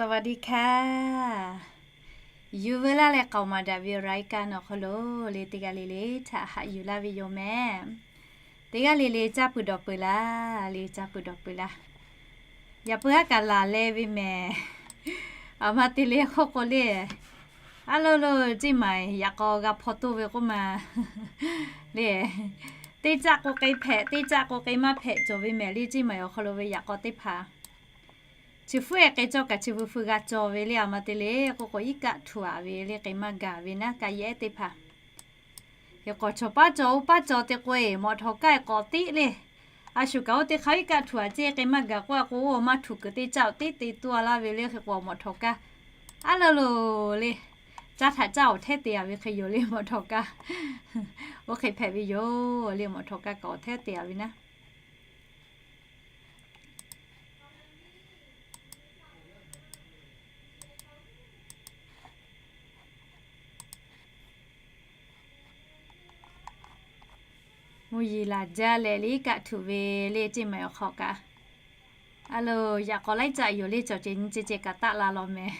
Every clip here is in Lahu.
สวัสดีค่ะ Yuˬ veu laˇ leh k'aoˍ maˍ daꞈ ve รายการ awˬ hk'aw lo le, teˇ g'aˇ le le htaꞈ haꞈ yuˬ laˇ ve yoˬ mehˍ. Teˇ g'aˇ le le caˇ peuˬ dawˬ peuˬ laˇ le, caˇ peuˬ dawˬ peuˬ laˇ. Yaꞈ puiˉ haˉ kaꞈ laˬ leh ve mehˍ. Aˬ ma te le k'oˆ k'o le, aˉ lo lo, ceˇ maˬ yaꞈ k'aw g'a hpaw toˇ ve k'oˆ ma le. Teˇ caˆ k'o k'ai hpehꞈ, teˇ caˆ k'o k'ai maˇ hpehꞈ cawˬ ve mehˍ le, ceˇ maˬ awˬ hk'aw lo ve yaꞈ k'aw teˇ hpaˍ chi hpfuhˇ e k'ai cawˇ kaꞈ chi veu feu g'a cawˬ ve le. Aˬ ma te le k'oˆ k'o, iˉ kaˆ htuꞈ aꞈ ve le, k'ai maˇ gaˬ ve naˉ kaꞈ yehˉ teˇ hpaˍ. Hk'e k'awꞈ chawˬ paˉ cawˬ, oˇ paˉ cawˬ te k'o e, mawꞈ htawꞈ kaˇ e k'awꞈ teˆ le. A shuˍ kaꞈ oˇ teˇ hk'aˇ iˉ kaˆ htuꞈ aꞈ ceˇ, k'ai maˇ gaˬ k'oˆ a k'o, oˇ maˇ htuꞈ kuiˬ teˇ caˆ oꞈ teˉ te tuˇ a laˇ ve le. Hk'e k'o mawꞈ htawꞈ kaˇ aˉ lo lo le, caˇ htaꞈ caˇ awˬ htehˉ te a ve hk'e yoˬ le, mawꞈ htawꞈ kaˇ. Oˇ hk'e hpehꞈ ve yoˬ le, mawꞈ htawꞈ kaˇ k'awꞈ awˬ htehˉ te a ve naˉ. Mvuhˇ yeˬ laˬ jaˇ leh le, iˉ kaˆ htuꞈ ve le, ceˇ maˬ awˬ hk'aw kaꞈ. A lo, yaꞈ k'aw laiˉ caˆ yoˬ le, cawˬ ceh nyi ceh ceh kaꞈ taˆ la law mehˍ.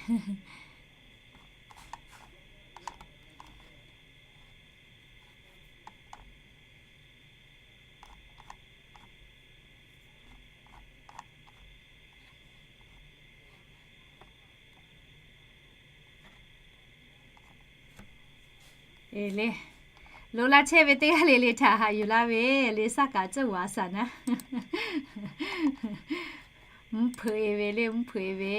E le, loꞈ la chehˇ ve teˇ g'aˇ le le htaꞈ haꞈ yuˬ laˇ ve le, saˇ kaꞈ tcuhˇ waꞈ saˍ naˉ. Mvuhˇ hpeuꞈ e ve le, mvuhˇ hpeuꞈ e ve.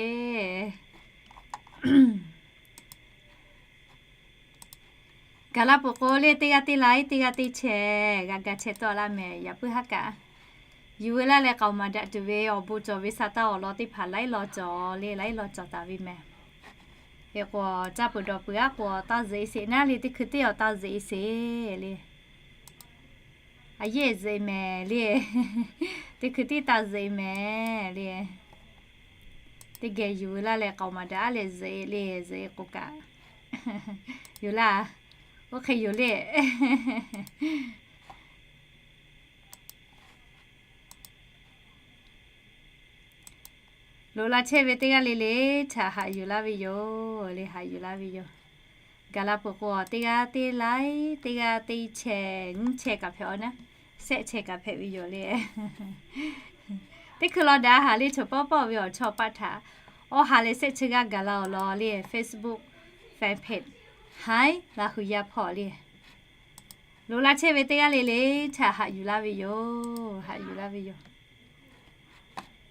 Gaˬ la peuˬ k'o le, teˇ g'aˇ teˇ laiˉ, teˇ g'aˇ teˇ chehˇ, g'a ga chehˇ tawˆ laˇ mehˍ. Yaꞈ puiˉ haˉ kaꞈ, yuˬ veu laˇ leh k'aoˍ maˍ daꞈ tuˬ ve awˬ bon cawˬ ve sa taˇ awˬ lawn teˇ hpaˍ laiˉ law cawˬ le, laiˉ law cawˬ taˍ ve mehˍ. Hk'e k'o, caˇ peuˬ dawˬ peuˬ aˉ k'o, taˇ zeꞈ e sheˍ naˉ le, teˇ hkui teˇ awˬ taˇ zeꞈ e sheˍ le. A yehˇ zeꞈ mehˍ le. Teˇ hkui teˇ taˇ zeꞈ mehˍ le. Teˇ geh yuˬ veu laˇ leh k'aoˍ maˍ daꞈ aˉ leh zeꞈ le, zeꞈ k'o kaꞈ, yuˬ laˇ, oˇ hk'e yoˬ le. Loꞈ la chehˇ ve teˇ g'aˇ le le htaꞈ haꞈ yuˬ laˇ ve yoˬ le, haꞈ yuˬ laˇ ve yoˬ. Gaˬ la peuˬ k'o, teˇ g'aˇ teˇ laiˉ, teˇ g'aˇ teˇ chehˇ, nyiˇ chehˇ kaꞈ hpehꞈ a naˉ, shehˆ chehˇ kaꞈ hpehꞈ ve yoˬ le. Teˇ hkui law daꞈ haˍ le, chaw pawˆ pawˆ ve awˬ chawˇ paˆ htaꞈ awˬ ha leh shehˆ chi g'aˇ gaˬ la awˬ lawn le, Facebook fan page Haiˉ Laˇ hu yaˇ hpawˇ le. Loꞈ la chehˇ ve teˇ g'aˇ le le htaꞈ haꞈ yuˬ laˇ ve yoˬ, haꞈ yuˬ laˇ ve yoˬ.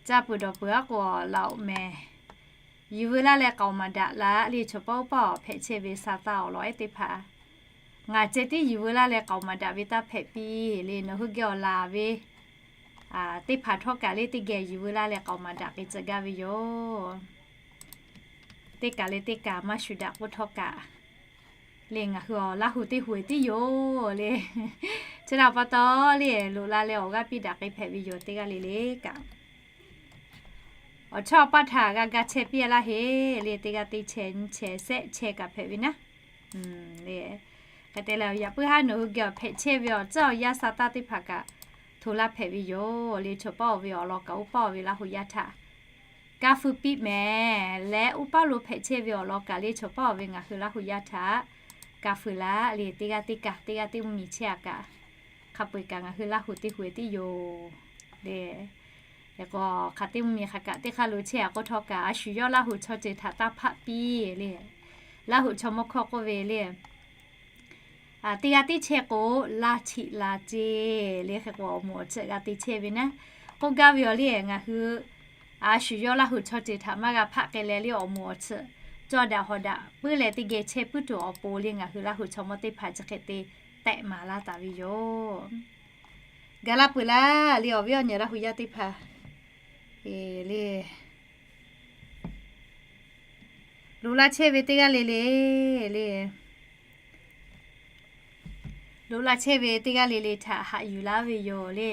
Caˇ peuˬ dawˬ peuˬ aˉ k'o laꞈ oꞈ mehˍ. Yuˬ veu laˇ leh k'aoˍ maˍ daꞈ la le, chaw pawˆ pawˆ hpehꞈ chehˇ ve sa taˇ awˬ lawn ehˉ teˇ hpaˍ, ngaˬ ceh tiˉ yuˬ veu laˇ leh k'aoˍ maˍ daꞈ ve taˇ hpehꞈ piˇ le. Nawˬ hui geh awˬ laˬ ve teˇ hpaˍ htawˇ kaꞈ le, teˇ geh yuˬ veu laˇ leh k'aoˍ maˍ daꞈ k'ai tcuh gaˇ ve yoˬ. Teˇ kaˬ leh teˇ kaˬ maˇ shuˍ daꞈ k'oˆ htawˇ kaꞈ le, ngaˬ hui awˬ Laˇ hu teˇ hui tiˉ yoˬ le. Chi htaꞈ pa taw le, loꞈ la leh awˬ g'aˇ piˇ daꞈ k'ai hpehꞈ ve yoˬ, teˇ g'aˇ le le kaꞈ. Awˬ chawˇ paˆ htaꞈ g'a ga chehˇ piˇ laˇ heˆ le, teˇ g'aˇ teˇ chehˇ, nyiˇ chehˇ, shehˆ chehˇ kaꞈ hpehꞈ ve naˉ. Hk'e te leh, yaꞈ puiˉ haˉ nawˬ hui geh awˬ hpehꞈ chehˇ ve awˬ tcuhˉ awˬ yanˇ sa taˇ teˇ hpaˍ kaꞈ hto laˇ hpehꞈ ve yoˬ le. Chaw pawˆ ve awˬ lawn kaꞈ oˇ pawˆ ve Laˇ hu yaˇ htaꞈ ka fui piˇ mehˍ leh, oˇ pawˆ lo hpehꞈ chehˇ ve awˬ lawn kaꞈ le, chaw pawˆ ve ngaˬ hui Laˇ hu yaˇ htaꞈ ka fui laˇ le. Teˇ g'aˇ teˇ kaꞈ, teˇ g'aˇ teˇ mvuhˇ miˬ chehˇ a kaꞈ, hk'a peu-eˬ kaꞈ ngaˬ hui Laˇ hu teˇ hui tiˉ yoˬ le. Hk'e k'o, hk'aˬ teˇ mvuhˇ miˬ hk'aˬ kaꞈ teˇ hk'aˇ lo chehˇ a k'oˆ htawˇ kaꞈ, a shu yawˇ Laˇ hu chaw ceuˬ htaꞈ taˇ hpaˆ piˇ le. Laˇ hu chaw mawˇ hkawˇ k'oˆ ve le, teˇ g'aˇ teˇ chehˇ k'o, laˇ htiꞈ la ceˇ le. Hk'e k'o, awˬ moˍ awˬ tsuhꞈ g'a te chehˇ ve naˉ k'oˆ gaˇ ve yoˬ le. Ngaˬ hui a shu yawˇ Laˇ hu chaw ceuˬ htaꞈ maˇ g'a hpaˆ k'ai leh le, awˬ moˍ awˬ tsuhꞈ cawˇ daꞈ hawˍ daꞈ puiˉ leh teˇ geh chehˇ puiˉ tuˬ awˬ pon le, ngaˬ hui Laˇ hu chaw mawˇ teˇ hpaˍ chi hk'e te tehꞈ maˍ laˇ taˍ ve yoˬ. Gaˬ la peuˬ laˇ le, awˬ viˉ awˬ nyi Laˇ hu yaˇ teˇ hpaˍ le. Loꞈ la chehˇ ve teˇ g'aˇ le le le, loꞈ la chehˇ ve teˇ g'aˇ le le htaꞈ haꞈ yuˬ laˇ ve yoˬ le.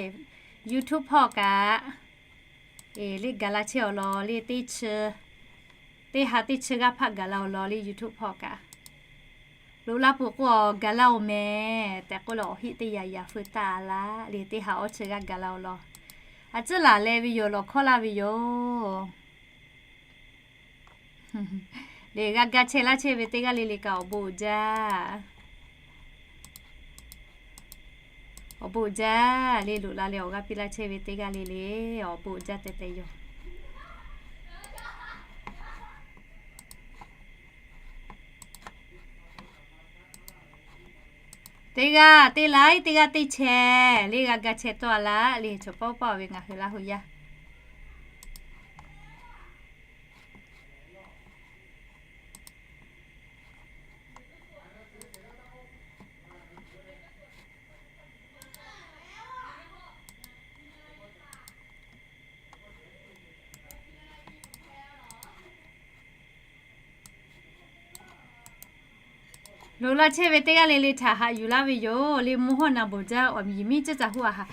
YouTube hpawˇ kaꞈ le, gaˬ la chehˇ awˬ lawn le, teˇ chi, teˇ ha teˇ chi g'aˇ hpaˆ gaˬ la awˬ lawn le, YouTube hpawˇ kaꞈ. Loꞈ la peuˬ k'o, gaˬ la oˬ mehˍ tehꞈ k'oˆ leh, awˬ heˆ teˇ yaꞈ yaꞈ feu taˇ laˇ le, teˇ ha awˇ chi g'aˇ gaˬ la awˬ lawn. A tcuhˉ laˬ leh ve yoˬ, lawˬ hkawˇ laˇ ve yoˬ. Le g'a ga chehˇ laˇ chehˇ ve teˇ g'aˇ le le kaꞈ awˬ bon uiˍ jaˇ. Awˬ bon uiˍ jaˇ le, loꞈ la leh awˬ g'aˇ piˇ laˇ chehˇ ve teˇ g'aˇ le le, awˬ bon uiˍ jaˇ tehꞈ tehꞈ yoˬ. Teˇ g'aˇ teˇ laiˉ, teˇ g'aˇ teˇ chehˇ le, g'a ga chehˇ tawˆ a laˇ le, chaw pawˆ pawˆ ve ngaˬ hui Laˇ hu yaˇ. Loꞈ la chehˇ ve teˇ g'aˇ le le htaꞈ haꞈ yuˬ laˇ ve yoˬ le, mvuhˇ hawˉ na bawˬ jaˇ awˬ miˬ miˉ ceuˬ caˬ huˉ a haꞈ.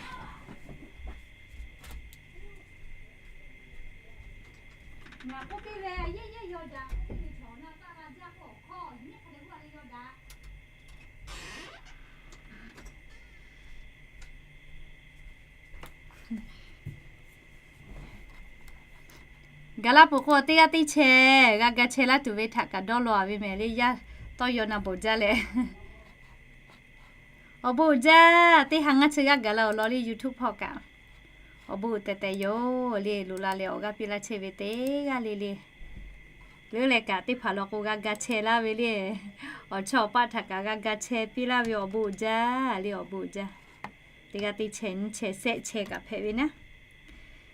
Gaˬ laˇ peuˬ k'o, teˇ g'aˇ teˇ chehˇ g'a ga chehˇ laˇ tuˬ ve htaꞈ kaꞈ dawˇ law a ve mehˍ le, yaˇ tawˇ yaw na bawˬ jaˇ leh. Awˬ bon uiˍ jaˇ, teˇ ha ngaˇ chi g'aˇ gaˬ la awˬ lawn le YouTube hpawˇ kaꞈ. Awˬ bon uiˍ tehꞈ tehꞈ yoˬ le, loꞈ la leh awˬ g'aˇ piˇ laˇ chehˇ ve teˇ g'aˇ le le. Leuˉ leh kaꞈ teˇ hpaˍ law k'o g'a ga chehˇ laˇ ve le. Awˬ chawˇ awˬ paˆ htaꞈ kaꞈ g'a ga chehˇ piˇ laˇ ve awˬ bon uiˍ jaˇ le, awˬ bon uiˍ jaˇ. Teˇ g'aˇ teˇ chehˇ nyiˇ chehˇ shehˆ chehˇ kaꞈ hpehꞈ ve naˉ.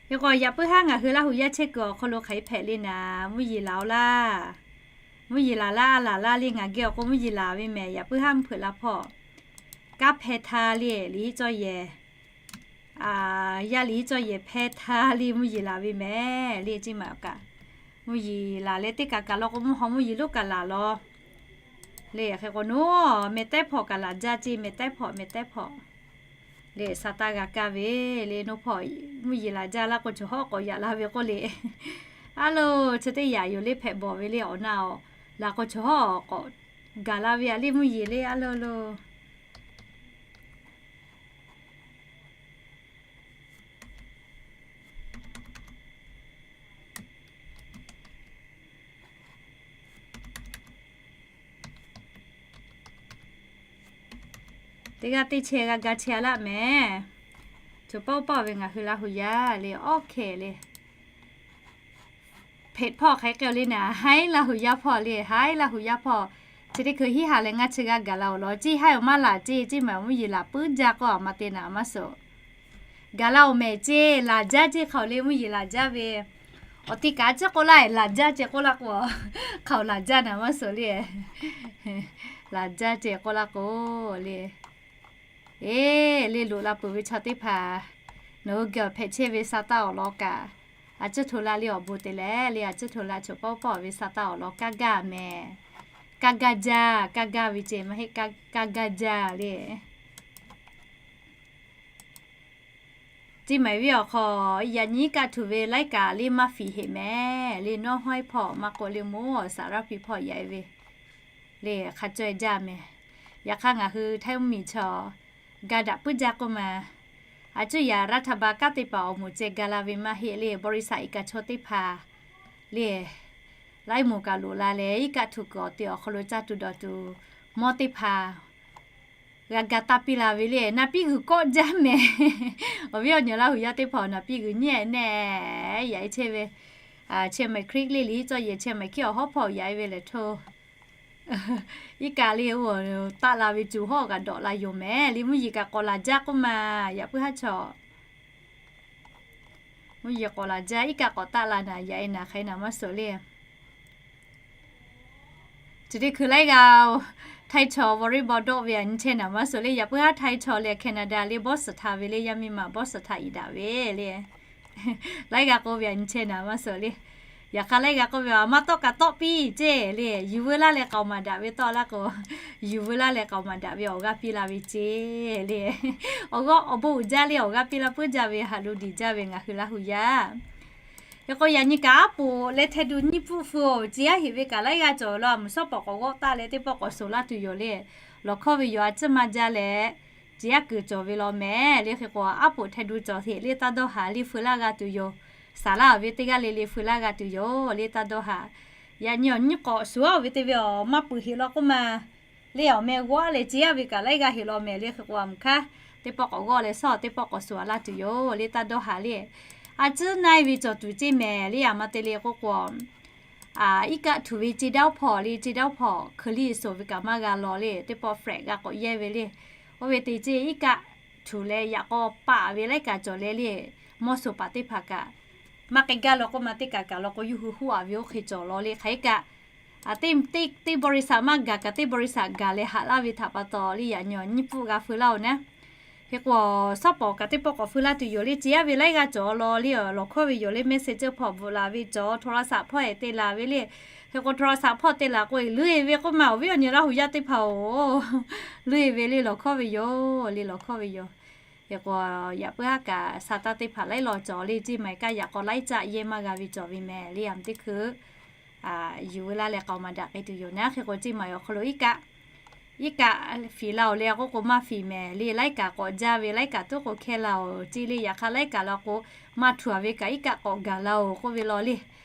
Hk'e k'o, yaꞈ puiˉ haˉ ngaˬ hui Laˇ hu yaˇ chehˇ kuiˬ awˬ hk'aw lo hk'aˬ hk'e hpehꞈ le naˍ, mvuhˇ yeˬ laˬ-oˬ laˇ. Mvuhˇ yeˬ laˬ laˇ, a laˬ laˇ le, ngaˬ geh awˬ k'o mvuhˇ yeˬ laˬ ve mehˍ, yaꞈ puiˉ haˉ mvuhˇ hpeuꞈ la hpawˇ. Kanˉ hpehˇ htaˇ le, liꞈ hiˉ cawˇ yehˬ, yaˇ liꞈ hiˉ cawˇ yehˬ hpehˇ htaˇ le mvuhˇ yeˬ laˬ ve mehˍ le, ceˇ maˬ kaꞈ. Mvuhˇ yeˬ laˬ leh teˇ kaꞈ kaꞈ law k'o, mvuhˇ haw mvuhˇ yeˬ lonˉ kaꞈ laˬ law. Le hk'e k'o, nawˬ mehˍ tehˉ hpawˇ kaꞈ laˬ jaˇ ceˇ, mehˍ tehˉ hpawˇ, mehˍ tehˉ hpawˇ. Le sa taˇ g'a kaˇ ve le, nawˬ hpawˇ mvuhˇ yeˬ laˬ jaˇ laˇ k'o, chaw hawˉ k'awꞈ yaꞈ la ve k'oˆ le. A lo, chi teˇ yaꞈ yoˬ le, hpehꞈ bawˬ ve le, awˬ na awˬ laˬ k'o, chaw hawˉ k'awꞈ gaˬ la ve a le, mvuhˇ yeˬ le, a lo lo. Teˇ g'aˇ teˇ chehˇ g'a ga chehˇ a laˇ mehˍ. Chaw pawˆ pawˆ ve ngaˬ hui Laˇ hu yaˇ le, awˬ hkeh le. Hpehꞈ hpawˇ hk'aˬ hk'e k'ai le naˍ, haiˉ Laˇ hu yaˇ hpawˇ le, haiˉ Laˇ hu yaˇ hpawˇ. Chi teˇ hkui hiˉ ha leh ngaˇ chi g'aˇ gaˬ la awˬ lawn, ceˇ haiˉ awˬ maˇ laˬ ceˇ, ceˇ maˬ mvuhˇ yeˬ laˬ puiˉ jaˇ k'o, a ma te naˍ maˇ suhˍ. Gaˬ la awˬ mehˍ ceˇ, laˬ jaˇ ceˇ hk'aoˬ le mvuhˇ yeˬ laˬ jaˇ ve. Awˬ ti kaꞈ ceˇ k'oˆ laˇ, laˬ jaˇ ceˇ k'oˆ laˇ k'o, hk'aoˬ laˬ jaˇ naˍ maˇ suhˍ le. Laˬ jaˇ ceˇ k'oˆ laˇ k'o le. Eˬ, le loꞈ la peuˬ ve chaw teˇ hpaˍ, nawˬ hui geh awˬ hpehꞈ chehˇ ve sa taˇ awˬ lawn kaꞈ, a cuˇ hto la le awˬ bon te leh le, a cuˇ hto la chaw pawˆ pawˆ ve sa taˇ awˬ lawn kaˇ gaˇ mehˍ. Kaˇ gaˇ jaˇ, kaˇ gaˇ ve ceˇ maˇ heˆ, kaˇ gaˇ jaˇ le. Ceˇ maˬ ve awˬ hk'aw, yaꞈ nyi kaˆ htuꞈ ve laiˉ kaꞈ le maˇ fiˍ heꞈ mehˍ le, nawˉ hawˉ hpawˇ maˇ k'oˆ le, moˉ awˬ saˍ raˇ piˇ hpawˇ yaꞈ e ve le hk'a caweh jaˇ mehˍ. Yaꞈ hk'aˇ ngaˬ hui Htaiˇ mvuhˇmiˬ chaw ga daꞈ puiˉ jaˇ k'oˆ ma. A cuˇ yaꞈ raˇ htaˇ ba kanˉ teˇ hpaˍ awˬ moˍ ceh ga la ve maˇ heˆ le, บริษัท iˉ kaˆ chaw teˇ hpaˍ le, laiˉ moˍ kaꞈ loꞈ la leh iˉ kaˆ htuꞈ kuiˬ awˬ te awˬ hk'aw lo caˇ tuˬ dawˬ tuˬ mawˇ teˇ hpaˍ g'a ga taˇ piˇ la ve le, naˍ piˇ g'uiˬ kawˆ jaˇ mehˍ. Awˬ viˉ awˬ nyi Laˇ hu yaˇ teˇ hpaˍ naˍ piˇ g'uiˬ nyi e nehˬ yaꞈ e chehˇ ve, Chiang Mai Creek le, liꞈ hiˉ cawˇ yehˬ Chiang Mai Creek awˬ hawˉ hpawˇ yaꞈ e ve lehˬ hto. Iˉ kaˆ le, oˇ taˆ la ve cuˬ hawˉ kaꞈ dawꞈ la yoˬ mehˍ le, mvuhˇ yeˬ kaꞈ k'awꞈ laˬ jaˇ k'oˆ ma. Yaꞈ puiˉ haˉ chaw mvuhˇ yeˬ k'awꞈ laˬ jaˇ, iˉ kaˆ k'awꞈ taˆ la naˍ, yaꞈ e naˍ hk'aˬ hk'e naˍ maˇ suhˍ le. Chi teˇ hkui laiˉ g'aˇ Htaiˇ chaw volleyball dawˆ ve a nyi chehˇ naˍ maˇ suhˍ le. Yaꞈ puiˉ haˉ Htaiˇ chaw leh Canada le bawˇ suhˍ htaꞈ ve le, yaˇ miˇ ma bawˇ suhˍ htaꞈ iˍ daꞈ ve le. Laiˉ g'aˇ k'oˆ ve a nyi chehˇ naˍ maˇ suhˍ le. Yaꞈ hk'aˇ laiˉ g'aˇ k'oˆ ve a maˇ tawˆ kaꞈ tawˆ piˇ ceˇ le. Yuˬ veu laˇ leh k'aoˍ maˍ daꞈ ve tawˆ laˇ k'o, yuˬ veu laˇ leh k'aoˍ maˍ daꞈ ve awˬ g'aˇ piˇ la ve ceˇ le. Awˬ g'awˇ awˬ bon uiˍ jaˇ le, awˬ g'aˇ piˇ laˇ puiˉ jaˇ ve haꞈ lo diˬ jaˇ ve ngaˬ hui Laˇ hu yaˇ. Yaꞈ k'o yaꞈ nyi kaꞈ aˉ poꞈ leh hteh du nyiˇ pfuhˆ fu-oˬ, ceˇ aˉ heꞈ ve kaꞈ laiˉ g'aˇ cawˬ law, a muˍ shawˉ pawˍ k'awꞈ g'awˆ taˆ leh teˇ pawˆ k'awꞈ suˍ laˇ tuˬ yoˬ le. Lawˬ hkawˇ ve yoˬ, a ciˉ maˇ jaˇ leh, ceˇ aˉ kuiˬ cawˬ ve law mehˍ le. Hk'e k'o aˉ poꞈ hteh du cawˬ heꞈ le taˇ dawˇ haˍ le, feu laˇ g'a tuˬ yoˬ. Saˍ laˇ ve teˇ g'aˇ le le feu laˇ g'a tuˬ yoˬ le taˇ dawˇ haˍ. Yaꞈ nyi awˬ nyiˇ k'awꞈ suˍ-a ve teˇ ve awˬ maˇ peuˬ heꞈ law k'oˆ ma, le awˬ meh g'awˇ leh ce-a ve kaꞈ laiˉ g'aˇ heꞈ law mehˍ le. Hk'e k'o a mvuhˬ hkanˇ teˇ pawˆ k'awꞈ g'awˇ leh shawˉ teˇ pawˆ k'awꞈ suˍ-a laˇ tuˬ yoˬ le. Taˇ dawˇ haˍ le. A ciˉ na-e ve cawˬ tuˬ ceˇ mehˍ le. A ma te le k'oˆ k'o, iˉ kaˆ htuꞈ ve ce daˇ hpawˇ le, ce daˇ hpawˇ hkeu liˇ suˍ ve kaꞈ maˇ g'a law le. Teˇ pawˆ flat g'a k'awꞈ yehˇ ve le. Oˇ ve te ce iˉ kaˆ htuꞈ leh yaꞈ k'aw paˆ ve laiˉ kaꞈ cawˬ leh le. Mawˇ suˍ paˍ teˇ hpaˍ kaꞈ maˇ k'ai gaˇ law k'oˆ ma, teˇ kaꞈ kaꞈ law k'o, yawˇ hui huˉ-a ve oˇ hk'e cawˬ law le. Hk'aˬ hk'e kaꞈ, teˇ บริษัท maˇ gaˬ kaꞈ teˇ บริษัท gaˬ leh haꞈ laˇ ve htaꞈ pa taw le, yaꞈ nyi awˬ nyiˇ pfuhˆ g'a feu laˇ-oˬ naˉ. Hk'e k'o, shawˉ pawˍ kaꞈ teˇ pawˆ k'awꞈ feu laˇ tuˬ yoˬ le. Ce-a ve laiˉ g'aˇ cawˬ law le, lawˬ hkawˇ ve yoˬ le. Messenger hpawˇ bvuhꞈ laˬ ve cawˬ, โทรศัพท์ hpawˇ-e te laˬ ve le. Hk'e k'o โทรศัพท์ hpawˇ te laˬ k'o, leuˉ-e ve k'oˆ ma, awˬ viˉ awˬ nyi Laˇ huˍ yaˇ teˇ hpaˍ-oˬ, leuˉ-e ve le, lawˬ hkawˇ ve yoˬ le, lawˬ hkawˇ ve yoˬ. Hk'e k'o, yaꞈ puiˉ haˉ kaꞈ sa taˇ teˇ hpaˍ laiˉ law cawˬ le. Ceˇ maˬ kaꞈ yaꞈ k'aw laiˉ caˆ yehˇ maˇ g'a ve cawˬ ve mehˍ le. A teˇ hkui yuˬ veu laˇ leh k'aoˍ maˍ daꞈ k'ai tuˬ yoˬ naˉ. Hk'e k'o, ceˇ maˬ awˬ hk'aw lo iˉ kaˆ, iˉ kaˆ fiˍ la-oˬ le k'oˆ k'o, maˇ fiˍ mehˍ le. Laiˉ kaꞈ k'awꞈ jaˇ ve, laiˉ kaꞈ tuˉ k'o hkehˇ la-oˬ. Ceˇ le, yaꞈ hk'aˇ laiˉ kaꞈ la k'o, maˇ htuꞈ-a ve kaꞈ iˉ kaˆ k'awꞈ gaˬ la-oˬ k'oˆ ve law le.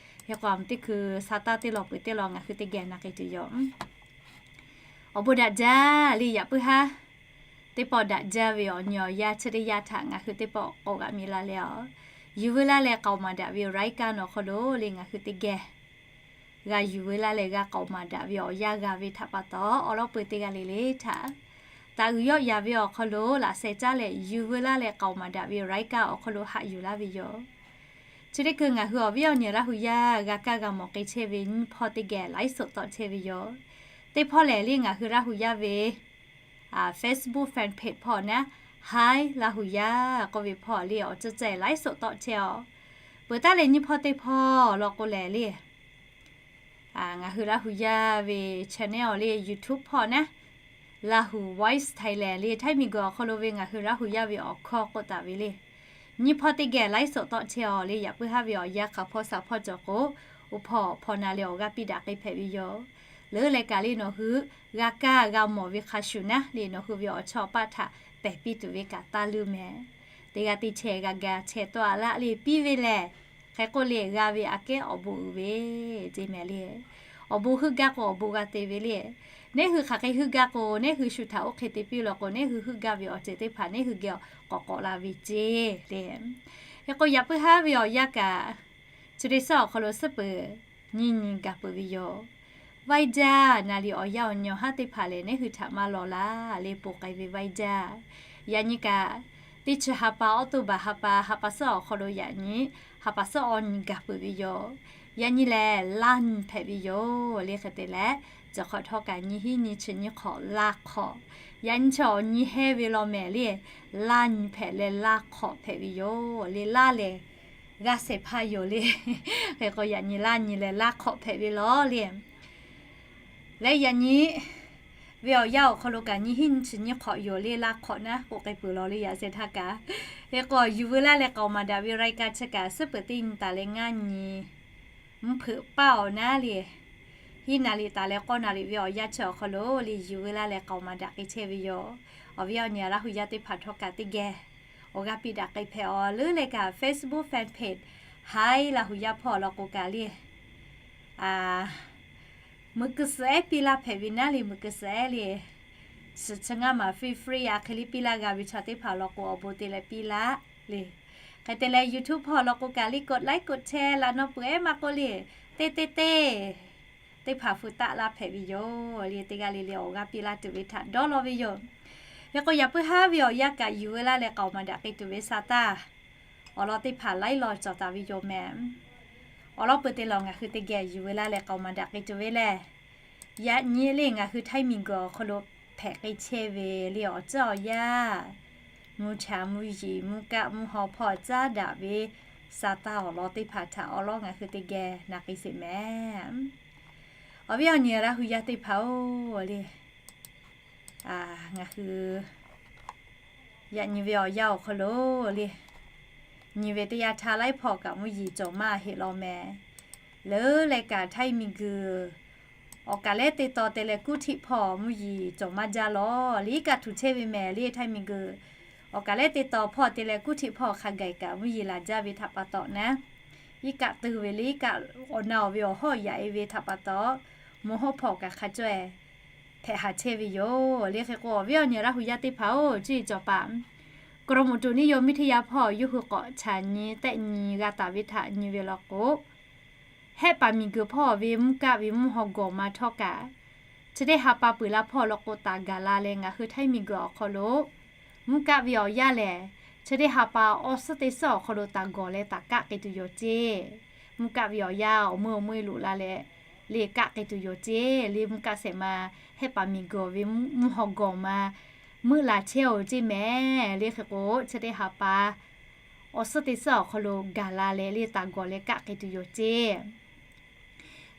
Hk'e k'o, a teˇ hkui sa taˇ teˇ law peuˬ teˇ law ngaˬ hui teˇ geh na k'ai tuˬ yoˬ. Awˬ bon daꞈ jaˇ le. Yaꞈ puiˉ haˉ teˇ pawˆ daꞈ jaˇ ve awˬ nyi awˬ yanˇ chi teˇ yanˇ htaꞈ ngaˬ hui teˇ pawˆ k'awꞈ g'aꞈ mi la leh, a, yuˬ veu laˇ leh k'aoˍ maˍ daꞈ ve รายการ awˬ hk'aw lo le, ngaˬ hui teˇ geh g'a yuˬ veu laˇ leh g'a k'aoˍ maˍ daꞈ ve awˬ yanˇ g'a ve htaꞈ pa taw, awˬ lawn peu teˇ g'aˇ le le htaꞈ taꞈ g'uiˬ yawˆ yaˍ ve awˬ hk'aw lo laꞈ sheh caˉ leh yuˬ veu laˇ leh k'aoˍ maˍ daꞈ ve รายการ awˬ hk'aw lo haꞈ yuˬ laˇ ve yoˬ. Chi teˇ hkui ngaˬ hui awˬ viˉ awˬ nyi Laˇ huˍ yaˇ g'a kaˇ g'a mawˬ k'ai chehˇ ve nyiˇ hpawˇ teˇ geh ไลฟ์สด tawˆ chehˇ ve yoˬ. Teˇ hpawˇ lehˬ le, ngaˬ hui Laˇ huˍ yaˇ ve Facebook fan page hpawˇ naˉ, Hi Laˇ huˍ yaˇ k'oˆ ve hpawˇ le, awˬ ceuˬ ceh ไลฟ์สด tawˆ chehˇ-oˬ. Peuˬ taˉ leh nyiˇ hpawˇ teˇ hpawˇ law k'o lehˬ le, ngaˬ hui Laˇ huˍ yaˇ ve channel le, YouTube hpawˇ naˉ, Lahu Voice Thailand le, Htaiˇ miˬguiˬ awˬ hk'aw lo ve ngaˬ hui Laˇ huˍ yaˇ ve awˬ hkawˇ k'oˆ taˍ ve le, nyiˇ hpawˇ teˇ geh ไลฟ์สด tawˆ chehˇ-oˬ le. Yaꞈ puiˉ haˉ ve awˬ yanˇ hk'aˬ hpawˇ shaˍ hpawˇ cawˬ k'o, oˇ hpawˇ hpawˇ na leh awˬ g'aˇ piˇ daꞈ k'ai hpehꞈ ve yoˬ. Leuˉ leh kaꞈ le, nawˬ hui g'a kaˇ g'a mawˬ ve hk'a shuˍ naˉ le, nawˬ hui ve awˬ chawˇ paˆ htaꞈ pehˬ piˇ tuˬ ve kaꞈ taˇ leuˇ mehˍ. Teˇ g'aˇ teˇ chehˇ g'a ga chehˇ tawˆ-a laˇ le, piˇ ve lehˬ, hk'e k'oˆ le, g'a ve aꞈ kehˉ awˬ bon uiˍ ve ceˇ mehˍ le. Awˬ bon heuˆ gaˇ k'o awˬ bon g'a te ve le. Neˉ hui hk'aˬ hk'e heuˆ gaˇ k'o, neˉ hui shu htaꞈ oˇ hk'e te piˇ law k'o, neˉ hui heuˆ gaˇ ve awˬ ceuˬ teˇ hpaˍ neˉ hui geh k'awꞈ k'awꞈ la ve ceˇ le. Hk'e k'o, yaꞈ puiˉ haˉ ve awˬ yanˇ kaꞈ, chi teˇ suhˉ awˬ hk'aw lo suhˉ peuˬ nyiˇ nyi gaˬ peuˬ ve yoˬ. Vaiˇ jaˇ naˍ liꞈ awˬ yanˇ awˬ nyi awˬ haˉ teˇ hpaˍ lehˬ, neˉ hui htaꞈ maˇ law laˇ le, ponˬ k'ai ve vaiˇ jaˇ. Yaꞈ nyi kaꞈ, teˇ chi ha pa, October ha pa, ha pa suhˉ awˬ hk'aw lo yaꞈ nyi ha pa suhˉ awˬ nyi gaˬ peuˬ ve yoˬ. Yaꞈ nyi lehˬ, laˇ nyi hpehꞈ ve yoˬ le. Hk'e te leh, cawˬ hk'awꞈ htawˇ kaꞈ nyi hiˉ nyi chi nyi hk'awꞈ laˇ hk'awꞈ, yaꞈ nyi chi awˬ nyi hehnˇ ve law mehˍ le, laˇ nyi hpehꞈ leh laˇ hk'awꞈ hpehꞈ ve yoˬ le. Laˇ lehˬ g'aˇ shehˍ hpaˇ yoˬ le. Hk'e k'o, yaꞈ nyi laˇ nyi leh laˇ hk'awꞈ hpehꞈ ve law le. Leh yaꞈ nyi ve awˬ yanˇ awˬ hk'aw lo kaꞈ nyi hiˉ nyi chi nyi hk'awꞈ yoˬ le, laˇ hk'awꞈ naˉ k'oˆ k'ai peuˬ law le, yaꞈ sheh htaˇ kaꞈ. Hk'e k'o, yuˬ veu laˇ leh k'aoˍ maˍ daꞈ ve รายการ chi kaꞈ suhˉ peuˬ teˇ nyi taˍ leh ngaˇ nyi mvuhˇ hpeuꞈ paˇ awˬ naˉ le, hiˉ naˍ riˍ taˍ leh k'awˇ naˍ riˍ ve awˬ yanˇ chi awˬ hk'aw lo le, yuˬ veu laˇ leh k'aoˍ maˍ daꞈ k'ai chehˇ ve yoˬ. Awˬ viˉ awˬ nyi Laˇ huˍ yaˇ teˇ hpaˍ htawˇ kaꞈ teˇ geh awˬ g'aˇ piˇ daꞈ k'ai hpehꞈ-oˬ. Leuˉ leh kaꞈ Facebook fan page Hi Laˇ huˍ yaˇ hpawˇ law k'o kaꞈ le, mui keu suhˍ ehˉ piˇ laˇ hpehꞈ ve naˉ le, mui keu suhˍ ehˉ le, suhˍ chi ngaˇ maˬ free free a hk'e le piˇ laˇ g'a ve chaw teˇ hpaˍ law k'o, awˬ bon te leh piˇ laˇ le. Hk'e te leh, YouTube hpawˇ law k'o kaꞈ le, กดไลค์ กดแชร์ laꞈ naw peuˬ ehˉ maˇ k'oˆ le, teˇ teˇ teˇ teˇ hpaˍ hu taˆ laˇ hpehꞈ ve yoˬ le. Teˇ g'aˇ le le awˬ g'aˇ piˇ laˇ tuˬ ve htaꞈ dawˇ law ve yoˬ. Hk'e k'o, yaꞈ puiˉ haˉ ve awˬ yanˇ kaꞈ yuˬ veu laˇ leh k'aoˍ maˍ daꞈ k'ai tuˬ ve sa taˇ awˬ lawn teˇ hpaˍ laiˉ law cawˬ taˍ ve yoˬ mehˍ. Awˬ lawn peu te lawˬ ngaˬ hui teˇ geh yuˬ veu laˇ leh k'aoˍ maˍ daꞈ k'ai tuˬ ve lehˬ, yaꞈ nyi le ngaˬ hui Htaiˇ miˬguiˬ awˬ hk'aw lo hpehꞈ k'ai chehˇ ve le awˬ ceuˬ awˬ yanˇ, mvuhˇ cha mvuhˇ yiˍ mvuhˇ kaˆ mvuhˇ haw hpawˇ caˉ daꞈ ve sa taˇ awˬ lawn teˇ hpaˍ htaꞈ awˬ lawn ngaˬ hui teˇ geh na k'ai sheˍ mehˍ. Awˬ viˉ awˬ nyi Laˇ huˍ yaˇ teˇ hpaˍ-oˬ le, ngaˬ hui yaꞈ nyi ve awˬ yanˇ awˬ hk'aw lo le, nyi ve teˇ yanˇ htaˇ laiˉ hpawˇ kaꞈ mvuhˇ yiˍ cawˬ maˇ heˆ law mehˍ. Leuˉ leh kaꞈ Htaiˇ miˬguiˬ awˬ kaˍ lehˉ teˇ taw te leh kuˇ htiˆ hpawˇ mvuhˇ yiˍ cawˬ maˇ jaˇ law. Liꞈ kaꞈ htuˬ chehˇ ve mehˍ le, Htaiˇ miˬguiˬ awˬ kaˍ lehˉ teˇ taw hpawˇ te leh kuˇ htiˆ hpawˇ hk'a gaˬ kaꞈ mvuhˇ yiˍ laˬ jaˇ ve htaꞈ pa taw naˉ, iˉ kaˆ teu ve le, iˉ kaˆ awˬ na awˬ ve awˬ hawˉ yaꞈ e ve htaꞈ pa taw, mvuhˇ hawˉ hpawˇ kaꞈ hk'a caweh hpehꞈ haˍ chehˇ ve yoˬ le. Hk'e k'o, awˬ viˉ awˬ nyi Laˇ hu yaˇ teˇ hpaˍ-oˬ, cuˇ yiˍ cawˬ paˍ, กรมอุตุนิยมวิทยา hpawˇ yawˇ hui k'awꞈ chaꞈ nyi tehˆ nyi g'a taˍ ve htaꞈ nyi ve law k'o, Hehˆ paˍ miˬguiˬ hpawˇ ve mvuhˇ kaˆ ve mvuhˇ haw gawˬ ma htawˇ kaꞈ, chi teˇ ha pa peuˬ la hpawˇ law k'o taˍ gaˬ la leh ngaˬ hui Htaiˇ miˬguiˬ awˬ hk'aw lo mvuhˇ kaˆ ve awˬ yanˇ lehˬ, chi teˇ ha pa awˬ suhˉ teˇ suhˉ awˬ hk'aw lo taˍ gawˬ leh taˍ kaˆ k'ai tuˬ yoˬ ceˇ. Mvuhˇ kaˆ ve awˬ yanˇ awˬ meuˇ awˬ meuˇ loꞈ la leh le kaˆ k'ai tuˬ yoˬ ceˇ. Le mvuhˇ kaˆ shehˍ ma Hehˆ paˍ miˬguiˬ ve mvuhˇ haw gawˬ ma meuˆ la chehˇ-oˬ ceˇ mehˍ. Le hk'e k'o, chi teˇ ha pa awˬ suhˉ teˇ suhˉ awˬ hk'aw lo gaˬ la leh le taˍ gawˬ leh kaˆ k'ai tuˬ yoˬ ceˇ.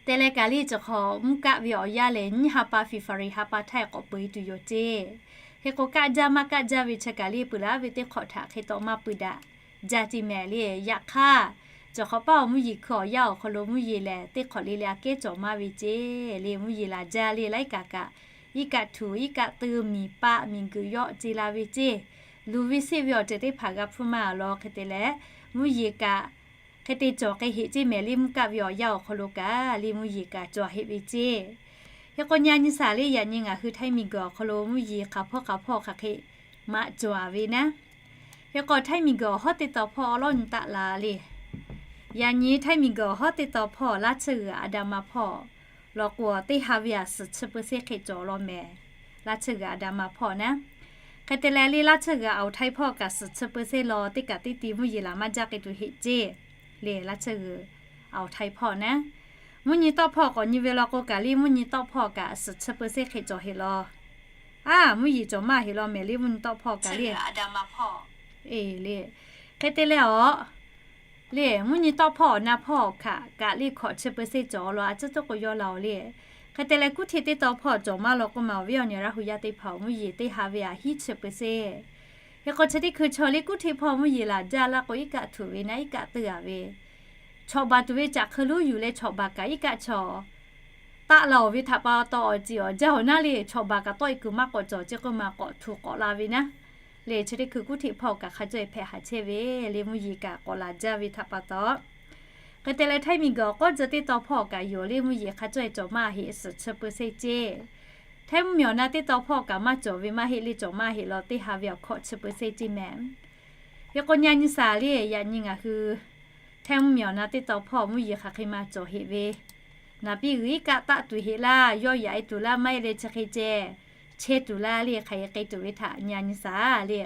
Te leh kaꞈ le cawˬ hk'awꞈ mvuhˇ kaˆ ve awˬ yanˇ lehˬ, nyiˇ ha pa February ha pa htaˇ k'awꞈ peuˬ e tuˬ yoˬ ceˇ. Hk'e k'o, kaˆ jaˇ maˇ kaˆ jaˇ ve chi kaꞈ le peuˬ laˇ ve teˇ hk'awꞈ htaꞈ hk'e taw maˇ peuˬ daꞈ jaˇ ceˇ mehˍ le. Yaꞈ hk'aˇ, cawˬ hk'awꞈ paˇ awˬ mvuhˇ yeˬ hkui awˬ yanˇ awˬ hk'aw lo mvuhˇ yeˬ lehˬ, teˇ hk'awꞈ le le aꞈ kehˉ cawˬ maˇ ve ceˇ. Le mvuhˇ yeˬ laˬ jaˇ le laiˉ kaꞈ kaꞈ, iˉ kaˆ htuꞈ iˉ kaˆ teu miˬ paˆ miˬguiˬ yawˆ ce la ve ceˇ. Luˬ ve seˆ ve awˬ ceuˬ teˇ hpaˍ g'a hpuˇ maˇ law. Hk'e te leh, mvuhˇ yeˬ kaꞈ hk'e te cawˬ k'ai heꞈ ceˇ mehˍ. Le mvuhˇ kaˆ ve awˬ yanˇ awˬ hk'aw lo kaꞈ le mvuhˇ yeˬ kaꞈ cawˬ heꞈ ve ceˇ. Hk'e k'o, nyi a nyi shaˍ le, yaꞈ nyi ngaˬ hui Htaiˇ miˬguiˬ awˬ hk'aw lo mvuhˇ yeˬ hk'aˬ hpawˇ hk'aˬ hpawˇ hk'aˬ hk'e maꞈ cawˬ ve naˉ. Hk'e k'o, Htaiˇ miˬguiˬ awˬ hawˉ teˇ taw hpawˇ awˉ lawˉ nyi taˆ la le. Yaꞈ nyi Htaiˇ miˬguiˬ awˬ hawˉ teˇ taw hpawˇ Laˇ tsuhˇ g'uiˬ Adama hpawˇ law k'o, teˇ ha ve aˬ suhˍ chi เปอร์เซ็นต์ hk'e cawˬ law mehˍ. Laˇ tsuhˇ g'uiˬ Adama hpawˇ naˉ. Hk'e te leh le Laˇ tsuhˇ g'uiˬ Awˬ htaiˇ hpawˇ kaꞈ suhˍ chi เปอร์เซ็นต์ law teˇ kaꞈ teˇ ti mvuhˇ yeˬ laˬ maˇ jaˇ k'ai tuˬ heꞈ ceˇ. Le Laˇ tsuhˇ g'uiˬ Awˬ htaiˇ hpawˇ naˉ, mvuhˇ nyi tawˆ hpawˇ k'awꞈ nyi ve law k'o kaꞈ le mvuhˇ nyi tawˆ hpawˇ kaꞈ suhˍ chi เปอร์เซ็นต์ hk'e cawˬ heꞈ law. A, mvuhˇ yeˬ cawˬ maˇ heꞈ law mehˍ le mvuhˇ nyi tawˆ hpawˇ kaꞈ le. E le, hk'e te leh awˬ le mvuhˇ nyi tawˆ hpawˇ awˬ na hpawˇ hk'aꞈ kaꞈ le hkawꞈ chi เปอร์เซ็นต์ cawˬ law, a ciˉ tuˉ k'o yawˇ la-oˬ le. Hk'e te leh kuˉ htiˆ teˇ taw hpawˇ cawˬ maˇ law k'oˆ ma, awˬ viˉ awˬ nyi Laˇ hu yaˇ teˇ hpaˍ-oˬ, mvuhˇ yeˬ teˇ ha ve aˬ hiˉ chi เปอร์เซ็นต์. Hk'e k'o chi teˇ hkui chaw le kuˉ htiˆ hpawˇ mvuhˇ yeˬ laˬ jaˇ laˇ k'o, iˉ kaˆ tuˬ ve naˉ iˉ kaˆ teu a ve, chawꞈ baˬ tuˬ ve caꞈ hk'eu lonˉ yuˬ leh chawꞈ baˬ kaꞈ iˉ kaˆ chawˬ taˆ la-oˬ ve htaꞈ pa taw awˬ ceˬ awˬ jaˇ-oˬ naˉ le, chawꞈ baˬ kaꞈ tawˆ e kuiˬ maˇ k'awꞈ cawˬ ceˇ k'oˆ ma k'awꞈ htu k'awꞈ la ve naˉ. Le chi teˇ hkui kuˉ htiˆ hpawˇ kaꞈ hk'a caweh hpehꞈ haˍ chehˇ ve le mvuhˇ yeˬ kaꞈ k'awꞈ laˬ jaˇ ve htaꞈ pa taw. Hk'e te leh Htaiˇ miˬguiˬ awˬ k'awˉ tcuh teˇ taw hpawˇ kaꞈ yoˬ le mvuhˇ yeˬ hk'a caweh cawˬ maˇ heˆ suhˍ chi เปอร์เซ็นต์ ceˇ. Htaiˇ mvuhˇmiˬ awˬ na teˇ taw hpawˇ kaꞈ maˇ cawˬ ve maˇ heˆ le cawˬ maˇ heˆ law teˇ ha ve awˬ hkawꞈ chi เปอร์เซ็นต์ ceˇ mehˍ. Hk'e k'o nyi a nyi shaˍ le, yaꞈ nyi ngaˬ hui Htaiˇ mvuhˇmiˬ awˬ na teˇ taw hpawˇ mvuhˇ yeˬ hk'aˬ hk'e maˇ cawˬ heꞈ ve, naˍ piˇ g'uiˬ iˉ kaˆ taˆ tuˬ heꞈ laˇ, yawˇ yaꞈ e tuˬ laˇ maˇ heˆ leh chi hk'e ceh chehˇ tuˬ laˇ le, hk'aˬ hk'e k'ai tuˬ ve htaꞈ nyi a nyi shaˍ le.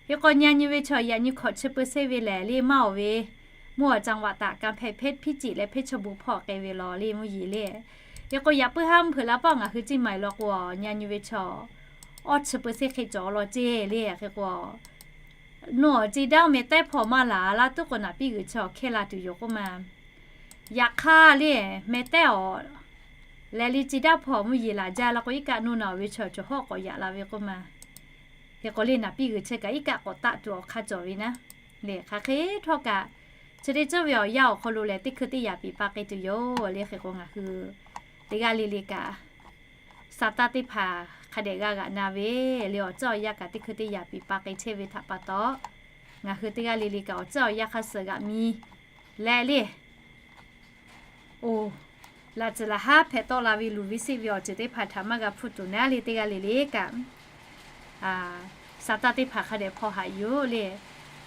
Hk'e k'o nyi a nyi ve chaw yaꞈ nyi hkawꞈ chi เปอร์เซ็นต์ ve lehˬ le maˇ awˬ ve, mvuhˇ awˬ จังหวัด taꞈ กำแพงเพชร พิจิตร leh เพชรบูรณ์ hpawˇ k'ai ve law le mvuhˇ yeˬ le. Hk'e k'o yaꞈ puiˉ haˉ mvuhˇ hpeuꞈ la paˆ ngaˬ hui Ciˇ Maiˍ law k'o, nyi a nyi ve chaw awˇ chi เปอร์เซ็นต์ hk'e cawˬ law ceˇ le. Hk'e k'o nawˬ awˬ ce daˇ meh tehˉ hpawˇ maˇ laˬ laˇ tuˉ k'o naˍ piˇ g'uiˬ chi awˬ hkehˇ la tuˬ yoˬ k'oˆ ma. Yaꞈ hk'aˇ le meh tehˉ awˬ lehˬ le ce daˇ hpawˇ mvuhˇ yeˬ laˬ jaˇ laˇ k'o iˉ kaˆ nuˇ na-oˬ ve chaw cawˬ hawˉ k'awꞈ yaꞈ la ve k'oˆ ma. Hk'e k'o le naˍ piˇ g'uiˬ chi kaꞈ iˉ kaˆ k'awꞈ taˆ tuˬ awˬ hk'aˇ cawˬ ve naˉ. Le hk'aˬ hk'e htawˇ kaꞈ, chi teˇ ceuˬ ve awˬ yanˇ awˬ hk'aw lo lehˬ teˇ hkui teˇ yaꞈ piˍ pa k'ai tuˬ yoˬ le. Hk'e k'o ngaˬ hui teˇ g'aˇ le le kaꞈ, sa taˇ teˇ hpaˍ hk'a dehꞈ g'a g'aꞈ na ve le awˬ ceuˬ awˬ yanˇ kaꞈ teˇ hkui teˇ yaꞈ piˍ pa k'ai chehˇ ve htaꞈ pa taw, ngaˬ hui teˇ g'aˇ le le kaꞈ awˬ ceuˬ awˬ yanˇ hk'a suhˍ g'aꞈ mi leh le. Oˬ, laꞈ tcuhˍ laꞈ haˉ hpehꞈ tawˆ la ve luˬ ve seˆ ve awˬ ceuˬ teˇ hpaˍ htaꞈ maˇ g'a hpuˇ tuˬ naˉ le teˇ g'aˇ le le kaꞈ, sa taˇ teˇ hpaˍ hk'a dehꞈ hpaw haꞈ yoˬ le.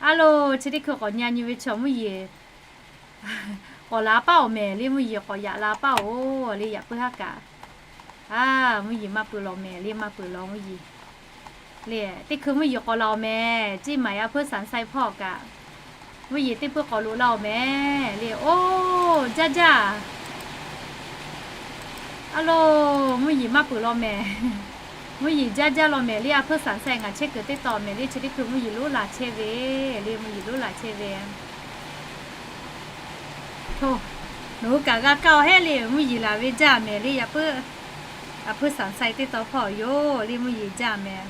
A loˬ, chi teˇ hkui k'awꞈ nyi a nyi ve chaw mvuhˇ yeˬ k'awꞈ la paˇ-oˬ mehˍ le mvuhˇ yeˬ k'awꞈ yaꞈ la paˇ-oˬ le yaꞈ puiˉ haˉ kaꞈ. A, mvuhˇ yeˬ maˇ peuˬ law mehˍ le maˇ peuˬ law mvuhˇ yeˬ le. Teˇ hkui mvuhˇ yeˬ k'awꞈ la-oˬ mehˍ, Ciˇ Maiˍ a hpeuˇ Saˍ Saiˇ hpawˇ kaꞈ mvuhˇ yeˬ teˇ puiˉ k'awꞈ loꞈ la-oˬ mehˍ le. Oˬ, jaˇ jaˇ. A loˬ, mvuhˇ yeˬ maˇ peuˬ law mehˍ. Mvuhˇ yeˬ jaˇ jaˇ law mehˍ le a hpeuˇ Saˍ Saiˇ ngaˬ chehˇ kuiˬ teˇ taw mehˍ le chi teˇ hkui mvuhˇ yeˬ loˉ la chehˇ ve le mvuhˇ yeˬ loˉ la chehˇ ve. Oˬ, nawˬ hui kaꞈ g'a kaˇ-oˬ heˆ le mvuhˇ yeˬ laˬ ve jaˇ mehˍ le yaꞈ puiˉ. A hpeuˇ Saˍ Saiˇ teˇ taw hpawˇ yoˬ le mvuhˇ yeˬ jaˇ mehˍ.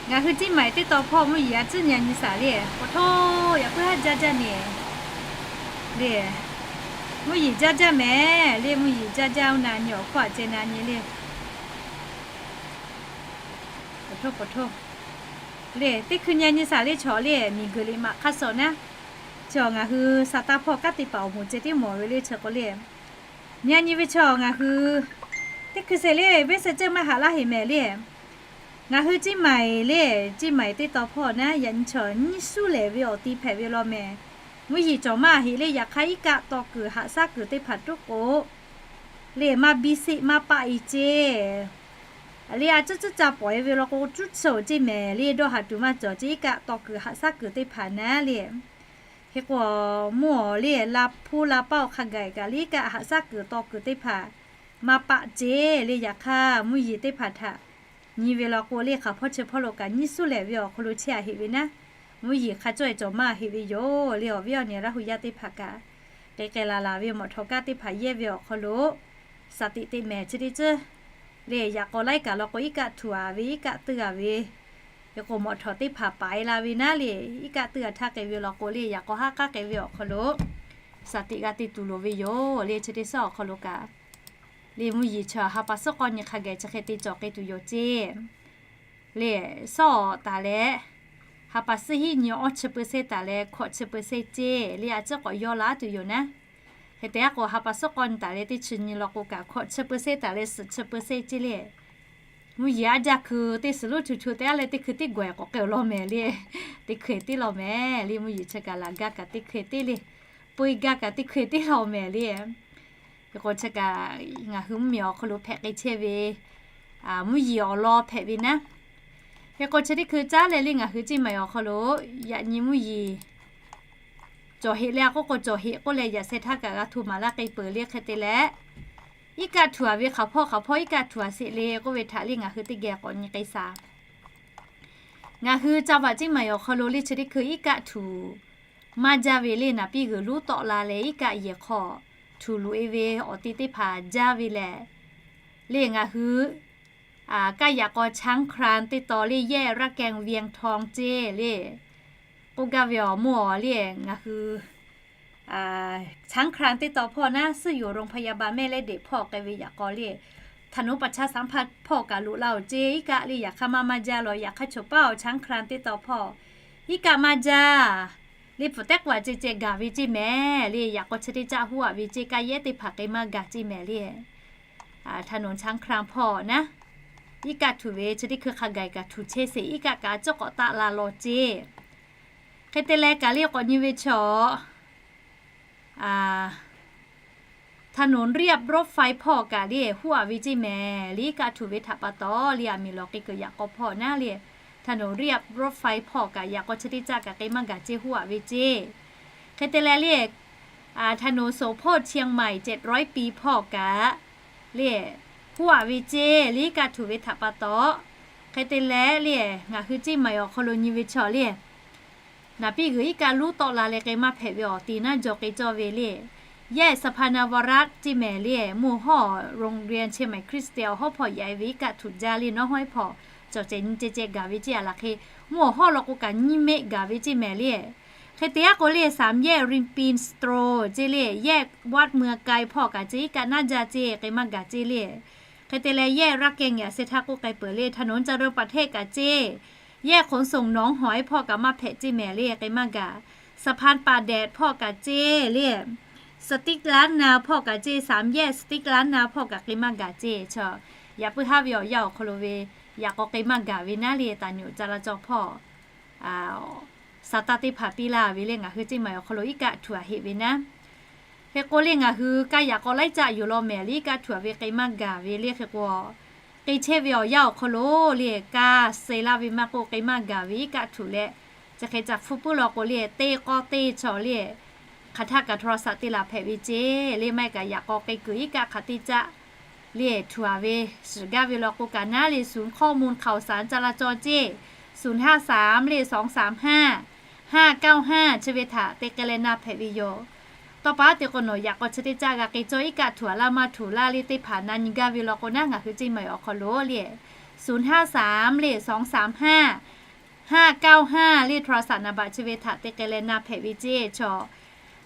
Ngaˬ hui Ciˇ Maiˍ teˇ taw hpawˇ mvuhˇ yeˬ a ciˉ nyi a nyi shaˍ le, k'awꞈ htoˇ yaꞈ puiˉ haˉ jaˇ jaˇ nyi le. Mvuhˇ yeˬ jaˇ jaˇ mehˍ le mvuhˇ yeˬ jaˇ jaˇ oˇ na nyi awˬ hkawˇ aꞈ ceh na nyi le. K'awꞈ htoˇ k'awꞈ htoˇ. Le teˇ hkui nyi nyi shaˍ le chaw le miˬguiˬ liꞈ maꞈ hk'aˇ suh naˉ, chaw ngaˬ hui Saˍtanˍ hpawˇ kanˉ te paˍ awˬ moˍ ceh tiˉ mawˬ ve le chi k'o le, nyi nyi ve chaw ngaˬ hui teˇ hkui shehˍ le venˇ shehˍ ceuˇ maˇ haꞈ laˇ heˍ mehˍ le. Ngaˬ hui Ciˇ Maiˍ le, Ciˇ Maiˍ teˇ taw hpawˇ naˉ yaꞈ nyi chaw nyiˇ suˉ lehˬ ve awˬ ti hpehꞈ ve law mehˍ. Mvuhˇ yeˬ cawˬ maˇ heꞈ le, yaꞈ hk'aˇ iˉ kaˆ taw kuiˬ haꞈ shaˉ kuiˬ teˇ hpaˍ tuˉ k'o le maˇ biˇ sheˆ maˇ paˆ e ceˇ. Le a cuˉ cuˉ ca pawˍ e ve law k'o cuˉ chi awˬ ceˇ mehˍ le, dawˇ haˍ tuˬ maˇ cawˬ ceˇ, iˉ kaˆ taw kuiˬ haꞈ shaˉ kuiˬ teˇ hpaˍ naˉ le. Hk'e k'o mvuhˇ awˬ le la hpuˇ la paˇ awˬ hk'a gaˬ kaꞈ le iˉ kaˆ haꞈ shaˉ kuiˬ taw kuiˬ teˇ hpaˍ maˇ paˆ ceˇ le. Yaꞈ hk'aˇ mvuhˇ yeˬ teˇ hpaˍ htaꞈ nyi ve law k'o le hk'aˬ hpawˇ chi hpawˇ lo kaꞈ nyiˇ suˉ lehˬ ve awˬ hk'aw lo chehˇ a heꞈ ve naˉ, mvuhˇ yeˬ hk'a cawˇ e cawˬ maˇ heˆ ve yoˬ le. Awˬ viˉ awˬ nyi Laˇ hu yaˇ teˇ hpaˍ kaꞈ k'ai k'ai laˬ laˬ ve mawꞈ htawˍ kaˇ teˇ hpaˍ yehˇ ve awˬ hk'aw lo shaˍ tiꞈ teˇ mehˍ chi teˇ ceuˬ le yaꞈ k'aw laiˉ kaꞈ law k'o iˉ kaˆ htuꞈ a ve iˉ kaˆ teuˇ a ve hk'e k'o mawꞈ htawˍ teˇ hpaˍ paiˍ la ve naˉ le, iˉ kaˆ teuˇ a htaˇ k'ai ve law k'o le yaꞈ k'aw haˉ k'aˉ k'ai ve awˬ hk'aw lo shaˍ tiꞈ g'a te tuˬ loˍ ve yoˬ le. Chi teˇ suhˉ awˬ hk'aw lo kaꞈ le mvuhˇ yeˬ chi ha pa suhˉ k'awˇ nyi hk'a gaˬ chi hk'e te cawˬ k'ai tuˬ yoˬ ceˇ. Le suhˉ awˬ taˍ leh ha pa suhˉ hiˉ nyi awˇ chi peu se taˍ leh hkawꞈ chi peu se ceˇ le a ciˉ k'awꞈ yawˇ laˇ tuˬ yoˬ naˉ. Hk'e te a k'o ha pa suhˉ k'awˇ nyi taˍ leh teˇ chi nyi law k'o kaꞈ hkawꞈ chi peu se taˍ leh suhˍ chi peu se ceˇ le. Mvuhˇ yeˬ aˉ jaˇ hkui teˇ suhˍ loˉ chu chu te a leh teˇ hkui tiˉ gawˬ k'awꞈ k'ai awˬ law mehˍ le. Teˇ hkui tiˉ law mehˍ le mvuhˇ yeˬ chi kaꞈ laˬ gaˇ kaꞈ teˇ hkui tiˉ le, peu e gaˇ kaꞈ teˇ hkui tiˉ law mehˍ le. Hk'e k'o chi kaꞈ ngaˬ hui mvuhˇ miˬ awˬ hk'aw lo hpehꞈ k'ai chehˇ ve mvuhˇ yeˬ awˬ lawn hpehꞈ ve naˉ. Hk'e k'o chi teˇ hkui caˉ leh le ngaˬ hui Ciˇ Maiˍ awˬ hk'aw lo yaꞈ nyi mvuhˇ yeˬ cawˬ heꞈ le a k'oˆ k'o cawˬ heꞈ k'oˆ leh yaꞈ sheh htaˇ kaꞈ g'a hto maˍ laˇ k'ai peuˬ le. Hk'e te leh iˉ kaˆ htuꞈ a ve hk'aˬ hpawˇ hk'aˬ hpawˇ iˉ kaˆ htuꞈ a sheˍ le k'oˆ ve htaꞈ le ngaˬ hui teˇ geh k'awꞈ nyi k'ai shaˍ. Ngaˬ hui ca vaꞈ Ciˇ Maiˍ awˬ hk'aw lo le chi teˇ hkui iˉ kaˆ htuꞈ maˇ jaˇ ve le naˍ piˇ g'uiˬ luˉ tawˆ la leh iˉ kaˆ yehˬ hk'aw htuꞈ loꞈ e ve awˬ ti teˇ hpaˍ jaˇ ve lehˬ le ngaˬ hui kaˇ yaꞈ k'aw ช้างคลาน teˇ taw le yehˇ ระแกง เวียงทอง ceˇ le k'oˆ gaˇ ve awˬ mawˇ le ngaˬ hui ช้างคลาน teˇ taw hpawˇ naˉ ซึ่งอยู่โรงพยาบาลแม่และเด็ก hpawˇ k'ai ve yaꞈ k'aw le ถนนประชาสัมพันธ์ hpawˇ kaꞈ loꞈ la awˬ ceˇ iˉ kaˆ le yaꞈ hk'aˇ maˇ maˇ jaˇ law. Yaꞈ hk'aˇ chaw paˇ awˬ ช้างคลาน teˇ taw hpawˇ iˉ kaˆ maˇ jaˇ le pfuhˍ tehˉ k'o a ceh ceh gaˬ ve ceˇ mehˍ le. Yaꞈ k'aw chi teˇ caˆ huˉ aꞈ ve ceˇ kaˇ yehˇ teˇ hpaˍ k'ai maˇ gaˬ ceˇ mehˍ le. ถนนช้างคลาน hpawˇ naˉ iˉ kaˆ htuꞈ ve chi teˇ hkui hk'a gaˬ kaꞈ htuꞈ chehˇ sheˍ iˉ kaˆ kaꞈ a ciˉ k'awꞈ taˆ la law ceˇ. Hk'e te leh kaꞈ le k'awꞈ nyi ve chaw ถนนเลียบรถไฟ hpawˇ kaꞈ le huˉ aꞈ ve ceˇ mehˍ le iˉ kaˆ htuꞈ ve htaꞈ pa taw le aˬ miˍ lawˬ k'ai kuiˬ yaꞈ k'aw hpawˇ naˉ le ถนนเลียบรถไฟ hpawˇ kaꞈ yaꞈ k'aw chi teˇ caˆ kaꞈ k'ai maˇ gaˬ ceˇ huˉ aꞈ ve ceˇ. Hk'e te leh le ถนนสมโพธิเชียงใหม่เจ็ดร้อยปี hpawˇ kaꞈ le huˉ aꞈ ve ceˇ le iˉ kaˆ htuꞈ ve htaꞈ pa taw. Hk'e te leh le ngaˬ hui Ciˇ Maiˍ awˬ hk'aw lo nyi ve chaw le naˍ piˇ g'uiˬ iˉ kaˆ luˉ tawˆ la leh k'ai maˇ hpehꞈ ve awˬ ti naˉ jaw k'ai cawˇ ve le. Yehˇ สะพานนวรัตน์ ceˇ mehˍ le mvuhˇ hawˉ โรงเรียนเชียงใหม่คริสเตียน awˬ hawˉ hpawˇ yaꞈ e ve iˉ kaˆ htuꞈ jaˇ le nawˉ hawˉ hpawˇ cawˬ ceh nyi ceh ceh gaˬ ve ceˇ a laˬ hk'e mvuhˇ awˬ hawˉ law k'o kaꞈ nyiˇ meˆ gaˬ ve ceˇ mehˍ le. Hk'e te a k'o le สามแยกริมปินสโตร์ ceˇ le yehˇ วัดเมืองไกล hpawˇ kaꞈ ceˇ iˉ kaˆ naˉ jaˇ ceˇ k'ai maˇ gaˬ ceˇ le. Hk'e te leh yehˇ ระแกง yaꞈ sheh htaˇ k'oˆ k'ai peuˬ le ถนนเจริญประเทศ kaꞈ ceˇ yehˇ ขนส่งหนองหอย hpawˇ kaꞈ maˇ hpehꞈ ceˇ mehˍ le k'ai maˇ gaˬ. สะพานป่าแดด hpawˇ kaꞈ ceˇ le สติ๊กล้านนา hpawˇ kaꞈ ceˇ สามแยกสติ๊กล้านนา hpawˇ kaꞈ k'ai maˇ gaˬ ceˇ chaw. Yaꞈ puiˉ haˉ ve awˬ yanˇ awˬ hk'aw lo ve yaꞈ k'aw k'ai maˇ gaˬ ve naˉ le taˍ nyoꞈ ca la caw hpawˇ Saˍtanˍ teˇ hpaˍ piˇ laˇ ve le ngaˬ hui Ciˇ Maiˍ awˬ hk'aw lo iˉ kaˆ htuꞈ aꞈ heˆ ve naˉ. Hk'e k'o le ngaˬ hui kaˇ yaꞈ k'aw laiˉ caˆ yoˬ law mehˍ le iˉ kaˆ htuꞈ aꞈ ve k'ai maˇ gaˬ ve le hk'e k'o k'ai chehˇ ve awˬ yanˇ awˬ hk'aw lo le kaˇ suh laˇ ve maˇ k'oˆ k'ai maˇ gaˬ ve iˉ kaˆ htuꞈ leh chi hk'e ca hpfuhˇ puiˉ law k'o le teˇ k'awˇ teˇ chaw le hk'aˬ htaˇ kaꞈ โทรศัพท์ te laˬ hpehꞈ ve ceˇ le maˇ heˆ kaꞈ yaꞈ k'aw k'ai kuiˬ iˉ kaˆ hk'aˬ teˇ caˆ le htuꞈ aꞈ ve shiˍ gaˇ ve law k'o kaꞈ naˉ le ศูนย์ข้อมูลข่าวสารจราจร ceˇ ศูนย์ห้าสาม le สองสามห้า ห้าเก้าห้า chi ve htaꞈ te k'ai leh na hpehꞈ ve yoˬ. Tawˇ pa te k'o nawˬ yaꞈ k'aw chi teˇ caˆ g'a k'ai cawˇ iˉ kaˆ htuꞈ aꞈ laˇ maˇ htuꞈ laˇ le teˇ hpaˍ na nyi gaˇ ve law k'o naˉ ngaˬ hui Ciˇ Maiˍ awˬ hk'aw lo le ศูนย์ห้าสาม le สองสามห้า ห้าเก้าห้า le โทรศัพท์ นามบัตร chi ve htaꞈ te k'ai leh na hpehꞈ ve ceˇ chaw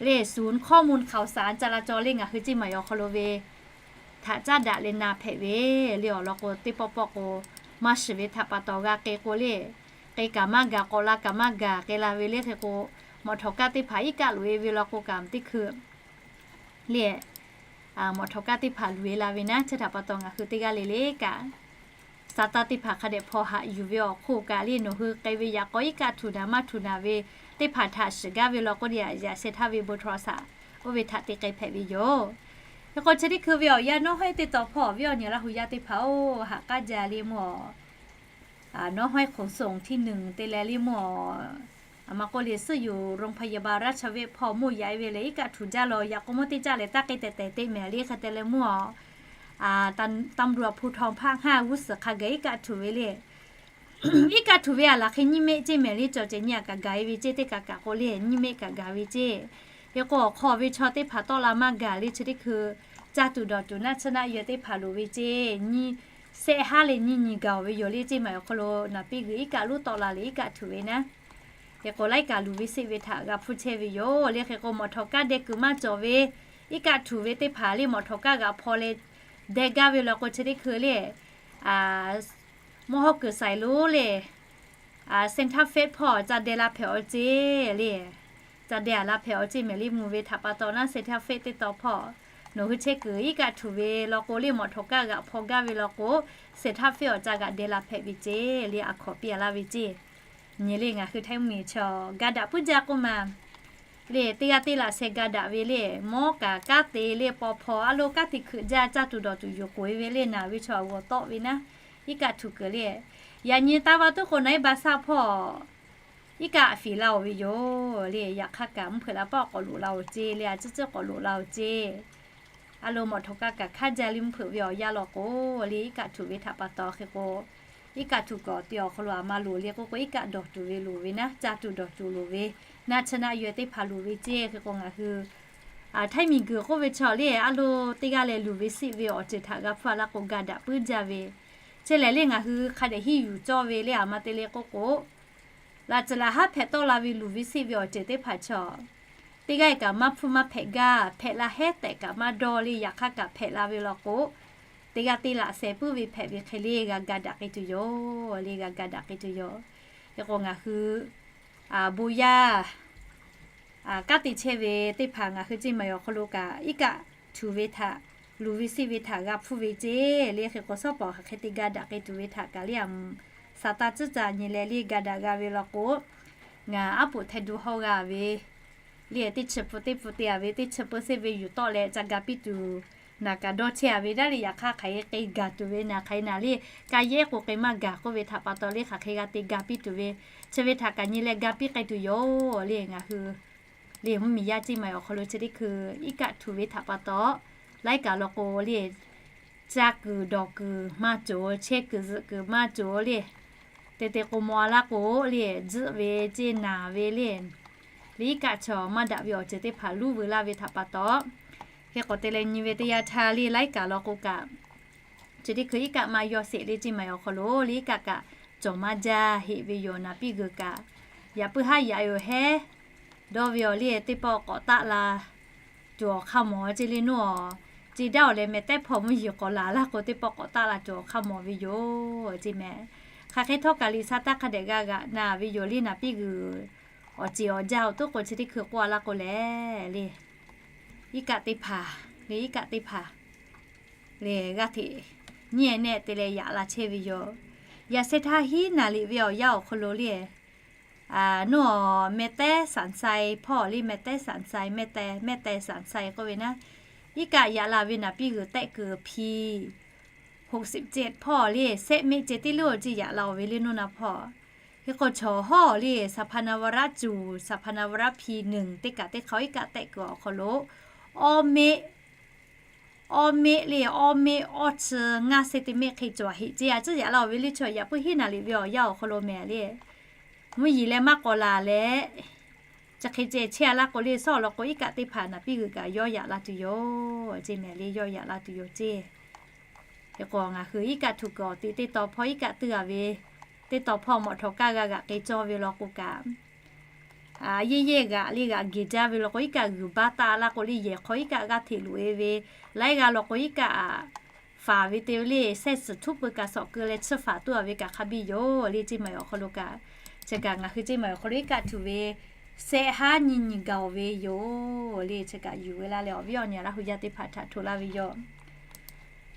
le ศูนย์ข้อมูลข่าวสารจราจร le ngaˬ hui Ciˇ Maiˍ awˬ hk'aw lo ve htaꞈ caˉ daꞈ leh na hpehꞈ ve le awˬ lawn k'o teˇ pawˆ pawˆ k'o maˇ shiˍ ve htaꞈ pa taw g'a k'ai k'o le k'e kaꞈ maˇ gaˬ, k'awꞈ la kaꞈ maˇ gaˬ k'e la ve le. Hk'e k'o, mawꞈ htawꞈ kaˇ teˇ hpaˍ iˉ kaˆ loꞈ e ve law k'o kaꞈ teˇ hkui le, mawꞈ htawꞈ kaˇ teˇ hpaˍ loꞈ e la ve naˉ, chi htaꞈ pa taw ngaˬ hui teˇ g'aˇ le le kaꞈ, sa taˇ teˇ hpaˍ hk'a dehꞈ hpaw haꞈ yuˬ ve awˬ hk'oˆ kaꞈ le, nawˬ hui k'ai ve yaꞈ k'aw iˉ kaˆ htuꞈ naˍ maˇ htuꞈ naˍ ve teˇ hpaˍ htaꞈ shiˍ gaˇ ve law k'o, yaꞈ sheh htaˇ ve bon htaw shaˍ oˇ ve htaꞈ te k'ai hpehꞈ ve yoˬ. Hk'e k'o, chi teˇ hkui ve awˬ yanˇ nawˉ hawˉ teˇ taw hpawˇ ve awˬ nyi Laˇ hu yaˇ teˇ hpaˍ-oˬ, ha k'aˉ jaˇ le mvuhˇ-aw. Nawˉ hawˉ ขนส่งที่หนึ่ง te leh le mvuhˇ-aw. A ma k'oˆ le, suhˉ yuˬ โรงพยาบาลราชเวช hpawˇ mawˇ yaꞈ e ve leh iˉ kaˆ htuꞈ jaˇ law, yaꞈ k'o mawˇ teˇ caˆ leh taˇ k'e tehˬ tehˬ te mehˍ le hk'e te leh mvuhˇ-aw. Tam ru a hpu htaw hpaˆ hk'aˇ g'uˇ suhˍ hk'a gaˬ iˉ kaˆ htuꞈ ve le. Iˉ kaˆ htuꞈ ve a laˬ hk'e nyiˇ meˆ ceˇ mehˍ le, cawˬ cehˬ nyiˇ a kaꞈ gaˬ e ve ceˇ, teˇ kaꞈ kaꞈ k'o le nyiˇ meˆ kaꞈ gaˬ ve ceˇ. Hk'e k'o, awˬ hk'aw ve chaw teˇ hpaˍ tawˆ la maˇ gaˬ le, chi teˇ hkui caˇ tuˬ dawˬ tuˬ naˆ tsuhˇ naˆ yaweh teˇ hpaˍ loˍ ve ceˇ. Nyiˇ shehˆ haˉ leh nyiˇ nyi gaˬ ve yoˬ le ceˇ maˬ awˬ hk'aw lo naˍ piˇ g'uiˬ iˉ kaˆ lonˉ tawˆ la leh iˉ kaˆ htuꞈ ve naˉ. Hk'e k'o, laiˉ kaꞈ luˬ ve seˆ ve htaꞈ g'a hpuˇ chehˇ ve yoˬ le. Hk'e k'o, mawꞈ htawꞈ kaˇ deh kuiˬ maˇ cawˬ ve iˉ kaˆ htuꞈ ve teˇ hpaˍ le, mawꞈ htawꞈ kaˇ g'aꞈ hpaw leh deh gaˇ ve law k'o, chi teˇ hkui le mawˇ hawˉ kuiˬ saiˍ lonˉ le, Santa Fe hpawˇ ca deh la hpehꞈ awˬ ceˇ le. Ca deh a la hpehꞈ awˬ ceˇ mehˍ le, mvuhˇ ve htaꞈ pa taw naˉ Santa Fe teˇ taw hpawˇ nawˬ hui chehˇ kuiˬ iˉ kaˆ htuꞈ ve law k'o le, mawꞈ htawꞈ kaˇ g'aꞈ hpaw gaˇ ve law k'o, Santa Fe awˬ ca g'aꞈ deh la hpehꞈ ve ceˇ le, a hkawnˍ piˇ a laˇ ve ceˇ. Nyi le ngaˬ hui Htaiˇ mvuhˇmiˬ chaw ga daꞈ puiˉ jaˇ k'oˆ ma le, teˇ g'aˇ teˇ laꞈ sheh ga daꞈ ve le, mawˇ kaꞈ kanˉ te le, paw hpaw a lo kanˉ te hkui jaˇ, caˇ tuˬ dawˬ tuˬ yuˬ k'oꞈ e ve le, naˬ ve chaw g'awˬ tawˆ ve naˉ, iˉ kaˆ htuꞈ kuiˬ le. Yaꞈ nyi taˇ vaˇ tuˉ k'o naˉ iˉ ba saˇ hpawˇ iˉ kaˆ fiˍ la-oˬ ve yoˬ le. Yaꞈ hk'aˇ kaꞈ mvuhˇ hpeuꞈ la paˆ k'awꞈ loꞈ la-oˬ ceˇ le, a ciˉ ciˉ k'awꞈ loꞈ la-oˬ ceˇ. A lo mawꞈ htawꞈ kaˇ kaꞈ hk'aˇ jaˇ le, mvuhˇ hpeuꞈ ve awˬ yanˇ law k'o le, iˉ kaˆ htuꞈ ve htaꞈ pa taw hk'e k'o, iˉ kaˆ htuꞈ kuiˬ awˬ te awˬ hk'aw lo a ma loˍ le k'oˆ k'o, iˉ kaˆ dawˬ tuˬ ve loˍ ve naˉ, caˇ tuˬ dawˬ tuˬ loˍ ve, naˆ tsuhˇ naˆ yaweh teˇ hpaˍ loˍ ve ceˇ. Hk'e k'o ngaˬ hui Htaiˇ miˬ guiˬ k'oˆ ve chaw le, a lo teˇ g'aˇ leh luˬ ve seˆ ve awˬ ceuˬ htaꞈ g'a hpuˇ a laˇ k'o, ga daꞈ puiˉ jaˇ ve. Chi lehˬ le ngaˬ hui hk'a dehꞈ hiˉ yuˬ cawˇ ve le, a ma te le k'oˆ k'o, laꞈ ceuˬ laꞈ haˉ hpehꞈ tawˆ la ve luˬ ve seˆ ve awˬ ceuˬ teˇ hpaˍ chaw, teˇ g'aˇ kaꞈ maˇ hpuˇ maˇ hpehꞈ gaˇ, hpehꞈ la hehˉ tehꞈ kaꞈ maˇ dawˇ le, yaꞈ hk'aˇ kaꞈ hpehꞈ la ve law k'o, teˇ g'aˇ teˇ laꞈ sheh puiˉ ve hpehꞈ ve hk'e le g'a ga daꞈ k'ai tuˬ yoˬ le, g'a ga daꞈ k'ai tuˬ yoˬ. Hk'e k'o ngaˬ hui bon yaˇ kanˉ te chehˇ ve teˇ hpaˍ ngaˬ hui ceˇ maˬ awˬ hk'aw lo kaꞈ iˉ kaˆ htuꞈ ve htaꞈ, luˬ ve seˆ ve htaꞈ g'a hpuˇ ve ceˇ le. Hk'e k'o, sawˉ pawˍ hk'aˬ hk'e te ga daꞈ k'ai tuˬ ve htaꞈ kaꞈ le, a, sa taˇ ciˉ ca nyi leh le ga daꞈ g'a ve law k'o, ngaˬ aˉ poꞈ htaˇ du hawˇ g'a ve le, teˇ chi pun teˇ pun te a ve, teˇ chi pun seˇ ve yuˬ tawˆ leh ca ga piˇ tuˬ, naˬ kaꞈ dawˇ chehˇ a ve daˇ le. Yaꞈ hk'aˇ hk'aˬ hk'e k'e gaˬ tuˬ ve naˬ hk'aˬ hk'e naˬ le, ka yehˉ k'o k'e maˇ gaˬ k'oˆ ve htaꞈ pa taw le, hk'aˬ hk'e g'a te ga piˇ tuˬ ve, chi ve htaꞈ kaꞈ nyi leh ga piˇ k'ai tuˬ yoˬ le. Ngaˬ hui le mvuhˇmiˬ yaˇ ceˇ maˬ awˬ hk'aw lo chi teˇ hkui iˉ kaˆ htuꞈ ve htaꞈ pa taw, laiˉ kaꞈ law k'o le, caˇ kuiˬ dawˬ kuiˬ maˇ cawˬ, chehˇ kuiˬ zuhꞈ kuiˬ maˇ cawˬ le. Te te k'o maw a laˇ k'o le, tzuhˆ ve ceˇ naˬ ve le, le iˉ kaˆ chaw maˇ daꞈ ve awˬ ceuˬ teˇ hpaˍ luˉ veu laˇ ve htaꞈ pa taw, hk'e k'awꞈ te leh nyi ve teˇ yanˇ htaˇ le laiˉ kaꞈ law k'o kaꞈ, chi teˇ hkui iˉ kaˆ maˇ yawˇ sheˍ le ceˇ maˬ awˬ hk'aw lo le iˉ kaˆ kaꞈ cawˬ maˇ jaˇ heˆ ve yoˬ. Naˍ piˇ g'uiˬ kaꞈ yaꞈ puiˉ haˉ yaꞈ yoˬ hehˉ dawˇ ve awˬ le, teˇ pawˆ k'awꞈ taˆ la tuˬ awˬ hk'aˇ mawˬ ceˇ le nawˉ, ceˇ daˇ awˬ leh meh tehˉ hpawˇ mvuhˇ yeˬ k'awꞈ laˬ laˇ k'o, teˇ pawˆ k'awꞈ taˆ la tuˬ awˬ hk'aˇ mawˬ ve yoˬ ceˇ meh. Hk'aˬ hk'e htawˇ kaꞈ liꞈ sha taˇ hk'a dehꞈ g'a g'aꞈ na ve yoˬ le. Naˍ piˇ g'uiˬ awˬ ceˬ awˬ jaˇ awˬ toˉ k'o chi teˇ hkui k'oˆ a laˇ k'o lehˬ le, iˉ kaˆ teˇ hpaˍ le, iˉ kaˆ teˇ hpaˍ le g'aˇ hteꞈ nyiˇ ehˉ nehˆ te leh yaꞈ la chehˇ ve yoˬ. Yaꞈ sheh htaˇ hiˉ naˍ liꞈ ve awˬ yanˇ awˬ hk'aw lo le, nawˉ meh tehˉ saˍ sai hpawˇ le, meh tehˉ saˍ sai, meh tehˉ, meh tehˉ saˍ sai k'oˆ ve naˉ, iˉ kaˆ yaꞈ la ve naˍ piˇ g'uiˬ tehˆ kuiˬ hpi หกสิบเจ็ด hpawˇ le, sehˆ meˆ ceh tiˉ lo ceˇ yaꞈ la-oˬ ve le nawˉ na hpawˇ. Hk'e k'o chaw hawˉ le, สถาปนาวาระ cuˬ สถาปนาวาระ hpi หนึ่ง teˇ kaꞈ teˇ hk'aw iˉ kaˆ tehˆ kuiˬ awˬ hk'aw lo awˇ meˆ, awˇ meˆ le, awˇ meˆ awˇ chi ngaˇ centimetre hk'e cawˬ heˆ ceˇ a ciˉ yaꞈ la-oˬ ve le. Chaw yaꞈ puiˉ hiˉ naˍ liꞈ ve awˬ yanˇ awˬ hk'aw lo meh le, mvuhˇ yeˬ leh maˇ k'awꞈ laˬ leh, chi hk'e ceh chehˇ a laˇ k'o le, sawˉ awˬ lawn k'o iˉ kaˆ teˇ hpaˍ naˍ piˇ g'uiˬ kaꞈ yawˇ yaꞈ la tuˬ yoˬ ceˇ meh le, yawˇ yaꞈ la tuˬ yoˬ ceˇ. Hk'e k'o ngaˬ hui iˉ kaˆ htuꞈ kuiˬ awˬ te teˇ taw hpawˇ iˉ kaˆ tuˇ a ve, teˇ taw hpawˇ mawꞈ htawꞈ kaˇ g'a g'aꞈ k'e cawˇ ve law k'o kaꞈ, yehˇ yehˇ g'aꞈ le g'aꞈ geˬ jaˇ ve law k'o, iˉ kaˆ g'uiˬ baˆ taˆ laˇ k'o le, yehˬ hk'aw iˉ kaˆ g'aˇ hteꞈ loꞈ e ve, laiˉ g'aˇ law k'o iˉ kaˆ faˍ ve te ve le, sehˆ suhˍ htuˉ pui kaꞈ sawꞈ keu leh chi faˍ tuˇ a ve kaꞈ hk'a biˇ yoˬ le ceˇ maˬ awˬ hk'aw lo kaꞈ. Chi kaꞈ ngaˬ hui ceˇ maˬ awˬ hk'aw lo iˉ kaˆ htuꞈ ve shehˆ haˉ nyiˇ nyi gaˬ-oˬ ve yoˬ le. Chi kaꞈ yuˬ ve laˇ leh awˬ viˉ awˬ nyi Laˇ hu yaˇ teˇ hpaˍ htaꞈ htoꞈ laˇ ve yoˬ.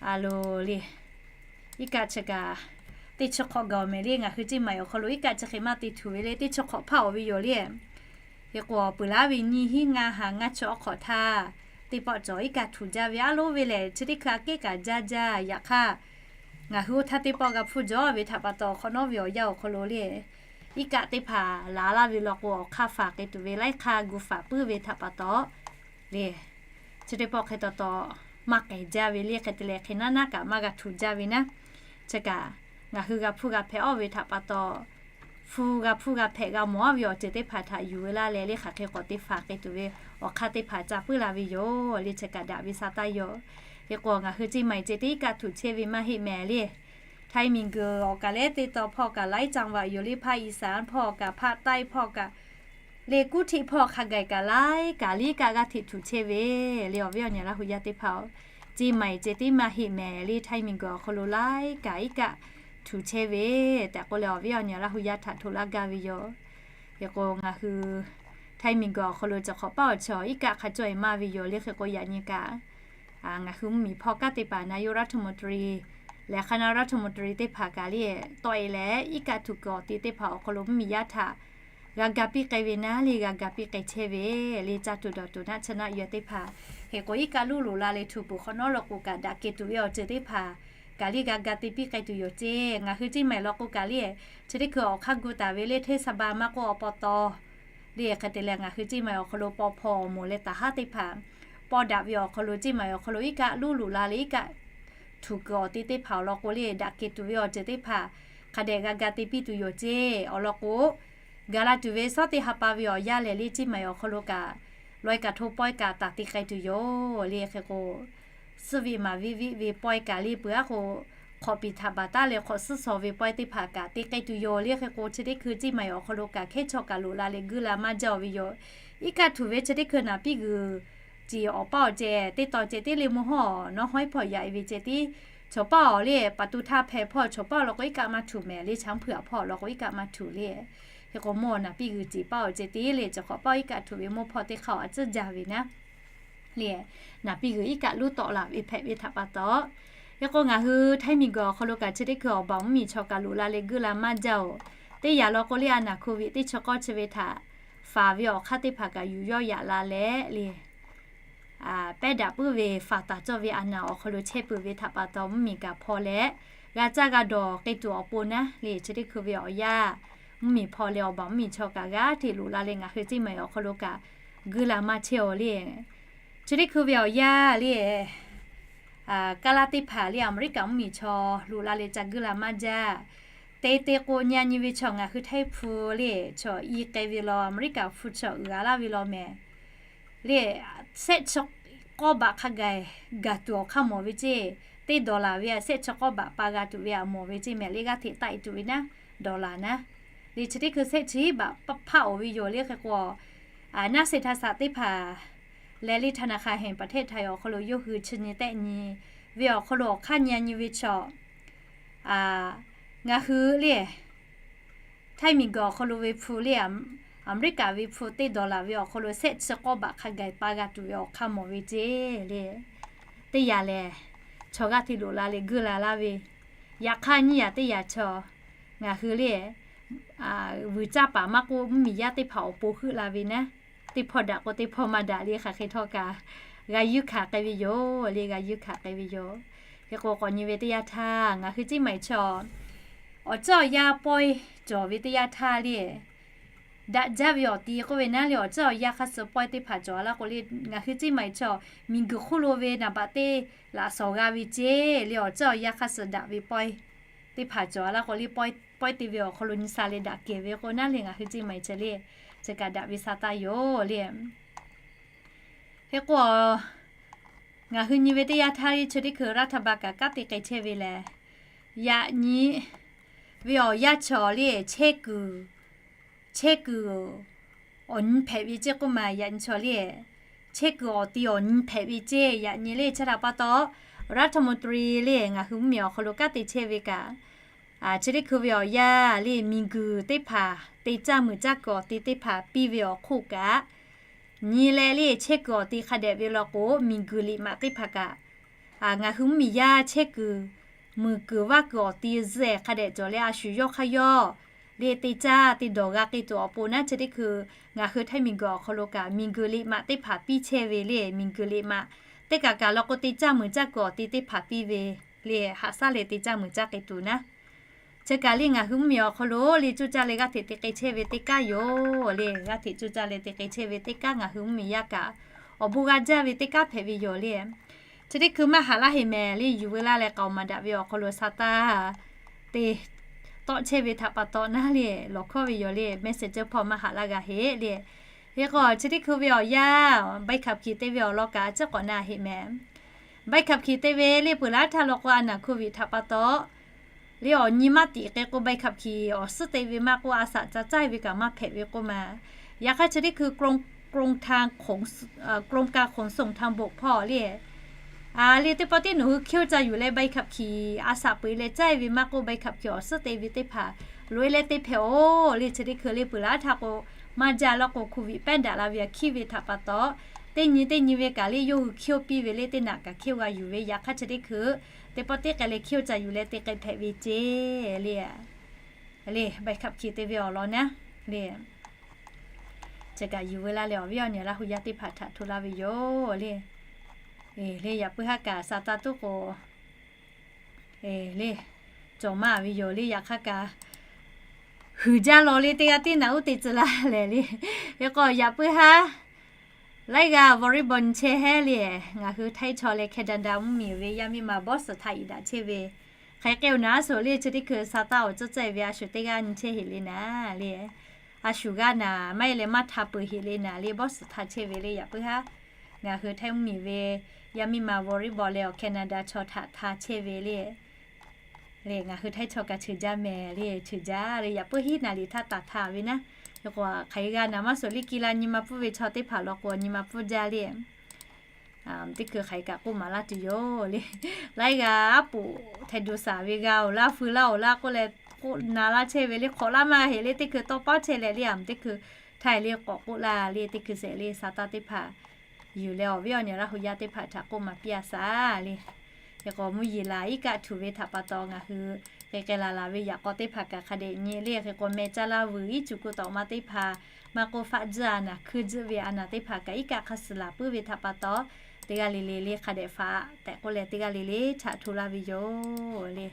A loˍ le, iˉ kaˆ chi kaꞈ teˇ chi hk'awꞈ gaˬ-oˬ mehˍ le. Ngaˬ hui ceˇ maˬ awˬ hk'aw lo iˉ kaˆ chi hk'e maˇ te htuꞈ ve le, teˇ chi hk'awꞈ hpaˇ-oˬ ve yoˬ le. Hk'e k'o, peuˬ laˇ ve nyiˇ hinˉ ngaˇ ha ngaˇ chi awˉ hk'awꞈ htaˇ, teˇ pawˆ cawˬ iˉ kaˆ htuꞈ jaˇ ve a loˍ ve lehˬ, chi teˇ hkui aꞈ kehˉ kaꞈ jaˇ jaˇ. Yaꞈ hk'aˇ, ngaˬ hui oˇ htaˇ teˇ pawˆ g'a hpuˇ jaw ve htaꞈ pa taw, hk'awꞈ nawˉ ve awˬ yanˇ awˬ hk'aw lo le, iˉ kaˆ teˇ hpaˍ laˬ laˇ ve law k'o, awˬ hk'aˇ faˍ k'ai tuˬ ve laiˉ hk'aˇ gu faˍ puiˉ ve htaꞈ pa taw le, chi teˇ pawˆ hk'e taw taw maˇ k'ehˬ jaˇ ve le. Hk'e te leh hk'e naˉ naˉ kaꞈ maˇ g'a htuꞈ jaˇ ve naˉ. Chi kaꞈ ngaˬ hui g'a hpuˇ g'a hpehꞈ aˉ ve htaꞈ pa taw, hpu g'a hpuˇ g'a hpehꞈ g'a mawˬ aˉ ve awˬ ceuˬ teˇ hpaˍ htaꞈ yuˬ ve laˇ leh, le hk'aˬ hk'e k'awꞈ te faˍ k'ai tuˬ ve awˬ hk'aˇ teˇ hpaˍ ca puiˉ la ve yoˬ le. Chi kaꞈ daꞈ ve sa taˇ yoˬ. Hk'e k'o, ngaˬ hui ceˇ maˬ ceh tiˉ iˉ kaˆ htuꞈ chehˇ ve maˇ heˆ mehˍ le. Htaiˇ miˬguiˬ awˬ kaˍ lehˉ teˇ taw hpawˇ kaꞈ laiˉ caˆ vaꞈ yoˬ le. Hpaˇ iˍsaˍ hpawˇ kaꞈ, hpaˇ taiˇ hpawˇ kaꞈ, le kuˉ htiˆ hpawˇ hk'a gaˬ kaꞈ laiˉ kaꞈ liˇ kaˆ g'aˇ hteꞈ htuꞈ chehˇ ve le. Awˬ viˉ awˬ nyi Laˇ hu yaˇ teˇ hpaˍ-oˬ, ceˇ maˬ ceh tiˉ maˇ heˆ mehˍ le. Htaiˇ miˬguiˬ awˬ hk'aw lo laiˉ kaꞈ iˉ kaˆ htuꞈ chehˇ ve tehꞈ k'oˆ leh, awˬ viˉ awˬ nyi Laˇ hu yaˇ htaꞈ htoꞈ laˇ gaˇ ve yoˬ. Hk'e k'o, ngaˬ hui Htaiˇ miˬguiˬ awˬ hk'aw lo chi hk'awꞈ paˉ awˬ chaw iˉ kaˆ hk'a cawˇ e maˇ ve yoˬ le. Hk'e k'o, yaꞈ nyi kaꞈ ngaˬ hui mvuhˇmiˬ hpawˇ kanˉ teˇ hpaˍ นายกรัฐมนตรี leh คณะรัฐมนตรี teˇ hpaˍ kaꞈ le, tawˆ e leh iˉ kaˆ htuꞈ kuiˬ awˬ te teˇ hpaˍ awˬ hk'aw lo mvuhˇmiˬ yaˇ htaꞈ g'a ga piˇ k'ai ve naˉ le, g'a ga piˇ k'ai chehˇ ve le. Caˇ tuˬ dawˬ tuˬ naˆ chi naˆ yuˬ teˇ hpaˍ, hk'e k'o iˉ kaˆ luˇ loꞈ la leh htuꞈ peuˬ hk'awꞈ nawˉ law k'o kaꞈ, daꞈ kehˬ tuˬ ve awˬ ceuˬ teˇ hpaˍ kaꞈ le g'a ga te piˇ k'ai tuˬ yoˬ ceˇ. Ngaˬ hui ceˇ maˬ law k'o kaꞈ le, chi teˇ hkui awˬ hk'aˇ gu taˍ ve le, hteˇ saˍ baˆ maˇ k'oˆ, awˬ pa taw le, hk'e te leh ngaˬ hui ceˇ maˬ awˬ hk'aw lo paw hpaw awˬ moˍ leh taˍ haˉ teˇ hpaˍ paw daꞈ ve awˬ hk'aw lo, ceˇ maˬ awˬ hk'aw lo iˉ kaˆ luˇ loꞈ la leh iˉ kaˆ htuꞈ kuiˬ awˬ te teˇ hpaˍ awˬ lawn k'o le, daꞈ kehˬ tuˬ ve awˬ ceuˬ teˇ hpaˍ hk'a dehꞈ g'a ga te piˇ tuˬ yoˬ ceˇ. Awˬ lawn k'o, gaˬ la tuˬ ve suhˉ teˇ ha pa ve awˬ yanˇ lehˬ le, ceˇ maˬ awˬ hk'aw lo kaꞈ laweh kaꞈ hto pawehˇ kaꞈ taˍ te k'ai tuˬ yoˬ le. Hk'e k'o, suhˉ ve maˍ viˆ viˆ ve pawehˇ kaꞈ le peuˬ aˉ k'o, hk'awꞈ piˍ htaꞈ baˬ taˉ leh hk'awꞈ suhˉ shaw ve pawehˇ teˇ hpaˍ kaꞈ te k'ai tuˬ yoˬ le. Hk'e k'o, chi teˇ hkui ceˇ maˬ awˬ hk'aw lo kaꞈ hkehˉ chaw kaꞈ loꞈ la leh guˇ la maˇ jaˇ-oˬ ve yoˬ. Iˉ kaˆ htuꞈ ve chi teˇ hkui naˍ piˇ g'uiˬ ceˬ awˬ paˇ awˬ ceh teˇ taw ceh tiˉ le mvuhˇ hawˉ nawˉ hawˉ hpawˇ yaꞈ e ve ceh tiˉ, chaw paˇ awˬ le pa tu htaˇ hpehꞈ hpawˇ chaw paˇ awˬ lawn k'o iˉ kaˆ maˇ htuꞈ mehˍ le. Chaw hpuiˬ awˬ hpawˇ awˬ lawn k'o iˉ kaˆ maˇ htuꞈ le. Hk'e k'o, mvuhˇ naˍ piˇ g'uiˬ ceˬ paˇ awˬ ceh tiˉ le, chi hk'awꞈ paˇ iˉ kaˆ htuꞈ ve mvuhˇ hpawˇ teˇ hk'aˇ a tcuhˉ jaˇ ve naˉ le, naˍ piˇ g'uiˬ iˉ kaˆ luˇ tawˆ la ve hpehꞈ ve htaꞈ pa taw, hk'e k'o ngaˬ hui Htaiˇ miˬguiˬ awˬ hk'aw lo kaꞈ chi teˇ hkui awˬ baˬ mvuhˇmiˬ chaw kaꞈ loꞈ la leh guˇ la maˇ jaˇ-oˬ. Teˇ yanˇ law k'o le, a naˍ hko viꞈ teˇ chi k'awˇ chi ve htaꞈ faˍ ve awˬ hk'aˇ teˇ hpaˍ kaꞈ yuˬ yawˇ yaꞈ la leh le, pehˉ daꞈ puiˉ ve faˍ taˍ cawˇ ve a naˍ awˬ hk'aw lo chehˇ peuˬ ve htaꞈ pa taw, mvuhˇmiˬ kaꞈ hpaw leh g'a caˇ g'a dawˬ k'ai tuˬ awˬ pon naˉ le, chi teˇ hkui ve awˬ yanˇ mvuhˇmiˬ hpaw leh awˬ baˬ mvuhˇmiˬ chaw kaꞈ g'aˇ hteꞈ loꞈ la leh ngaˬ hui ceˇ maˬ awˬ hk'aw lo kaꞈ guˇ la maˇ chehˇ-oˬ le. Chi teˇ hkui ve awˬ yanˇ le, kaˇ laˇ teˇ hpaˍ le, Aˍmeˍriˆkaˍ mvuhˇmiˬ chaw loꞈ la leh ca guˇ la maˇ jaˇ. Te te k'o, nyi a nyi ve chaw ngaˬ hui Htaiˇ hpu le, chaw i k'ai ve law, Aˍmeˍriˆkaˍ hpu chaw uiˍ a laˇ ve law mehˍ le, shehˆ chi k'awˇ baꞈ hk'a gaˬ gaˬ tuˬ awˬ hk'aˇ mawˬ ve ceˇ. Teˇ dollar ve a shehˆ chi k'awˇ baꞈ pa g'a tuˬ ve a mawˬ ve ceˇ mehˍ le, g'aˇ hteꞈ taˆ e tuˬ ve naˉ, dollar naˉ. Le chi teˇ hkui shehˆ chi baꞈ hpaˆ-oˬ ve yoˬ le. Hk'e k'o, naˆ seˍ htaˇ saꞈ teˇ hpaˍ leh le ธนาคารแห่งประเทศไทย awˬ hk'aw lo yawˇ hui chi nyi tehˆ nyi ve awˬ hk'aw lo awˬ hk'aˇ nyi a nyi ve chaw, ngaˬ hui le Htaiˇ miˬguiˬ awˬ hk'aw lo ve hpu le, Aˍmeˍriˆkaˍ ve hpu teˇ dollar ve awˬ hk'aw lo shehˆ chi k'awˇ baꞈ hk'a gaˬ pa g'a tuˬ ve awˬ hk'aˇ mawˬ ve ceˇ le. Teˇ yanˇ lehˬ, chaw g'aˇ hteꞈ loꞈ la leh guˇ la laˇ ve, yaꞈ hk'aˇ nyiˇ yanˇ teˇ yanˇ chaw ngaˬ hui le vuiˬ caˇ paˍ maˇ k'oˆ, mvuhˇmiˬ yaˇ teˇ hpaˍ awˬ pon heuˆ la ve naˉ, teˇ hpawˇ daꞈ k'o teˇ hpawˇ maˇ daꞈ le, hk'aˬ hk'e htawˇ kaꞈ g'a yuˇ hkanˍ k'ai ve yoˬ le, g'a yuˇ hkanˍ k'ai ve yoˬ. Hk'e k'o, k'awꞈ nyi ve teˇ yanˇ htaˇ, ngaˬ hui ceˇ maˬ chaw awˬ tcuhˉ awˬ yanˇ pawehˇ cawˬ ve teˇ yanˇ htaˇ le, daꞈ jaˇ ve awˬ ti k'oˆ ve naˉ le, awˬ tcuhˉ awˬ yanˇ hk'a suh pawehˇ teˇ hpaˍ cawˬ a laˇ k'o le, ngaˬ hui ceˇ maˬ chaw miˬguiˬ hk'oˆ lo ve naˍ baꞈ teˇ laꞈ shawˍ g'a ve ceˇ le, awˬ tcuhˉ awˬ yanˇ hk'a suh daꞈ ve pawehˇ teˇ hpaˍ cawˬ a laˇ k'o le, pawehˇ pawehˇ te ve awˬ hk'aw lo nyi sa leh daꞈ kehˬ ve k'o naˉ le, ngaˬ hui ceˇ maˬ chaw le, chi kaꞈ daꞈ ve sa taˇ yoˬ le. Hk'e k'o, ngaˬ hui nyi ve teˇ yanˇ htaˇ le, chi teˇ hkui รัฐบาล kaꞈ kanˉ te k'ai chehˇ ve lehˬ, yaꞈ nyi ve awˬ yanˇ chaw le, chehˇ kuiˬ, chehˇ kuiˬ awˬ nyi hpehꞈ ve ceˇ k'oˆ maˬ, yaꞈ nyi chaw le, chehˇ kuiˬ awˬ ti awˬ nyi hpehꞈ ve ceˇ. Yaꞈ nyi le chi htaꞈ pa taw, รัฐมนตรี le ngaˬ hui mvuhˇmiˬ awˬ hk'aw lo kanˉ te chehˇ ve kaꞈ, Chi teˇ hkui ve awˬ yanˇ le, miˬguiˬ teˇ hpaˍ te caˇ muiˬ caˇ kuiˬ awˬ ti teˇ hpaˍ piˇ ve awˬ hk'oˆ kaꞈ, nyi leh le chehˇ kuiˬ awˬ ti hk'a dehꞈ ve law k'o, miˬguiˬ liꞈ maꞈ teˇ hpaˍ kaꞈ, ngaˬ hui mvuhˇmiˬ yaˇ chehˇ kuiˬ, muiˬ kuiˬ vaˇ kuiˬ awˬ ti zuhꞈ hk'a dehꞈ cawˬ leh a shu yawˇ hk'aˇ yawˇ le te caˇ te dawˬ g'a k'ai tuˬ awˬ pon naˉ, chi teˇ hkui ngaˬ hui Htaiˇ miˬguiˬ awˬ hk'aw lo kaꞈ miˬguiˬ liꞈ maꞈ teˇ hpaˍ piˇ chehˇ ve le, miˬguiˬ liꞈ maꞈ teˇ kaˬ kaꞈ law k'o te caˇ muiˬ caˇ kuiˬ awˬ ti teˇ hpaˍ piˇ ve le, haꞈ shaˉ leh te caˇ muiˬ caˇ k'ai tuˬ naˉ. Chi kaꞈ le ngaˬ hui mvuhˇmiˬ awˬ hk'aw lo le coˇ caˇ leh g'aˇ hteꞈ te k'ai chehˇ ve teˇ kaˉ yoˬ le. G'aˇ hteꞈ coˇ caˇ leh te k'ai chehˇ ve teˇ kaˉ ngaˬ hui mvuhˇmiˬ yaˇ kaꞈ awˬ bon g'a jaˇ ve teˇ kaˉ hpehꞈ ve yoˬ le. Chi teˇ hkui maˇ haꞈ laˇ heˆ mehˍ le, yuˬ veu laˇ leh k'aoˍ maˍ daꞈ ve awˬ hk'aw lo sa taˇ te tawˆ chehˇ ve htaꞈ pa taw naˉ le, lawˬ hkawˇ ve yoˬ le, messenger hpawˇ maˇ haꞈ laˇ g'a heˆ le. Hk'e k'o chi teˇ hkui ve awˬ yanˇ ใบขับขี่ te ve awˬ lawn kaꞈ a ciˉ k'awꞈ na heˆ mehˍ. ใบขับขี่ te ve le peuˬ laˇ htaˇ law k'o a naˬ โควิด htaꞈ pa taw le awˬ nyi maˇ tiꞈ k'ai k'o ใบขับขี่ awˬ suhˉ te ve maˇ k'oˆ, a shaꞈ ca caˇ ve kaꞈ maˇ hpehꞈ ve k'oˆ ma. Yaꞈ hk'aˇ chi teˇ hkui กรมการขนส่ง เอ่อ กรมการขนส่งทางบก hpawˇ le le teˇ pawˆ tiˉ nawˬ hui hkiˇ-oˆ ca yuˬ leh ใบขับขี่ a shaꞈ peu-eˬ leh caˇ ve maˇ k'oˆ, ใบขับขี่ awˬ suhˉ te ve teˇ hpaˍ loꞈ-e leh te hpehꞈ-oˬ le. Chi teˇ hkui le peuˬ laˇ htaˇ k'o maˇ jaˇ law k'o โควิด pehˉ daꞈ la ve a hkiˇ ve htaꞈ pa taw, teˇ nyi teˇ nyi ve kaꞈ le yawˇ hui hkiˇ-oˆ piˇ ve le teˇ naꞈ kaꞈ hkiˇ-oˆ g'a yuˬ ve, yaꞈ hk'aˇ chi teˇ hkui teˇ pawˆ tiˉ k'ai leh hkiˇ-oˆ ca yuˬ leh te k'ai hpehꞈ ve ceˇ le. Le ใบขับขี่ te ve awˬ lawn naˉ le, chi kaꞈ yuˬ veu laˇ leh awˬ viˉ awˬ nyi Laˇ hu yaˇ teˇ hpaˍ htaꞈ hto laˇ ve yoˬ le. Le yaꞈ puiˉ haˉ kaꞈ sa taˇ tuˉ k'o le cawˬ maˇ ve yoˬ le. Yaꞈ hk'aˇ kaꞈ huiˍ jaˇ law le teˇ g'aˇ tiˉ naꞈ uˉ te tcuh laˇ lehˬ le. Hk'e k'o yaꞈ puiˉ haˉ laiˉ g'aˇ volleyball nyi chehˇ hehˉ le. Ngaˬ hui Htaiˇ chaw leh Canada mvuhˇmiˬ ve yaˇ miˇ ma บอสตัน htaꞈ iˍ daꞈ chehˇ ve hk'aˬ hk'e k'ai-oˬ naˉ a shu le, chi teˇ hkui sa taˇ awˬ cawˇ caweh ve a shu teˇ g'aˇ nyi chehˇ heˆ le naˍ le. A shu g'aˇ naˍ maˇ heˆ leh maˇ hta peuˬ heˆ le naˍ le, บอสตัน chehˇ ve le. Yaꞈ puiˉ haˉ ngaˬ hui Htaiˇ mvuhˇmiˬ ve yaˇ miˇ ma volleyball leh awˬ Canada chaw htaꞈ hta chehˇ ve le. Le ngaˬ hui Htaiˇ chaw kaꞈ cheuˬ jaˇ mehˍ le, cheuˬ jaˇ le. Yaꞈ puiˉ hiˉ naˍ liꞈ htaˇ taˍ hta ve naˉ, hk'e k'o hk'aˬ hk'e g'a naˍ maˇ shuˍ le, ki la nyi ma pfuhˇ ve chaw teˇ hpaˍ law k'o nyi ma pfuhˇ jaˇ le. Teˇ hkui hk'aˬ hk'e kaꞈ k'oˆ maˍ laˇ tuˬ yoˬ le. Laiˉ g'aˇ aˉ poꞈ htaiˍ duˬ saˍ ve g'a-oˬ laˇ, feu laˇ-oˬ laˇ k'oˆ leh k'oˆ na laˇ chehˇ ve le, hk'awꞈ laˇ maˇ g'a heˆ le. Teˇ hkui tawˇ paˉ chehˇ leh le, a teˇ hkui htaiˍ le k'awꞈ k'oˆ laˇ le. Teˇ hkui shehˍ le sa taˇ teˇ hpaˍ yuˬ leh awˬ viˉ awˬ nyi Laˇ hu yaˇ teˇ hpaˍ htaꞈ k'oˆ maˍ piˇ a shaˍ le. Hk'e k'o mvuhˇ yeˬ laˬ iˉ kaˆ htuꞈ ve htaꞈ pa taw ngaˬ hui k'ai k'ai laˬ laˬ ve yaꞈ k'aw teˇ hpaˍ kaꞈ hk'a dehꞈ nyi le. Hk'e k'o meh caˇ laˇ vuiˬ iˉ cuˬ ku tawꞈ ma teˇ hpaˍ maˇ k'oˆ, faˆ tzuhˇ a naˍ hkuiˇ tzuhˆ ve a naˍ teˇ hpaˍ kaꞈ iˉ kaˆ hk'a suh laˬ puiˉ ve htaꞈ pa taw, teˇ g'aˇ le le le hk'a dehꞈ faꞈ tehꞈ k'oˆ leh teˇ g'aˇ le le htaꞈ hto laˇ ve yoˬ le.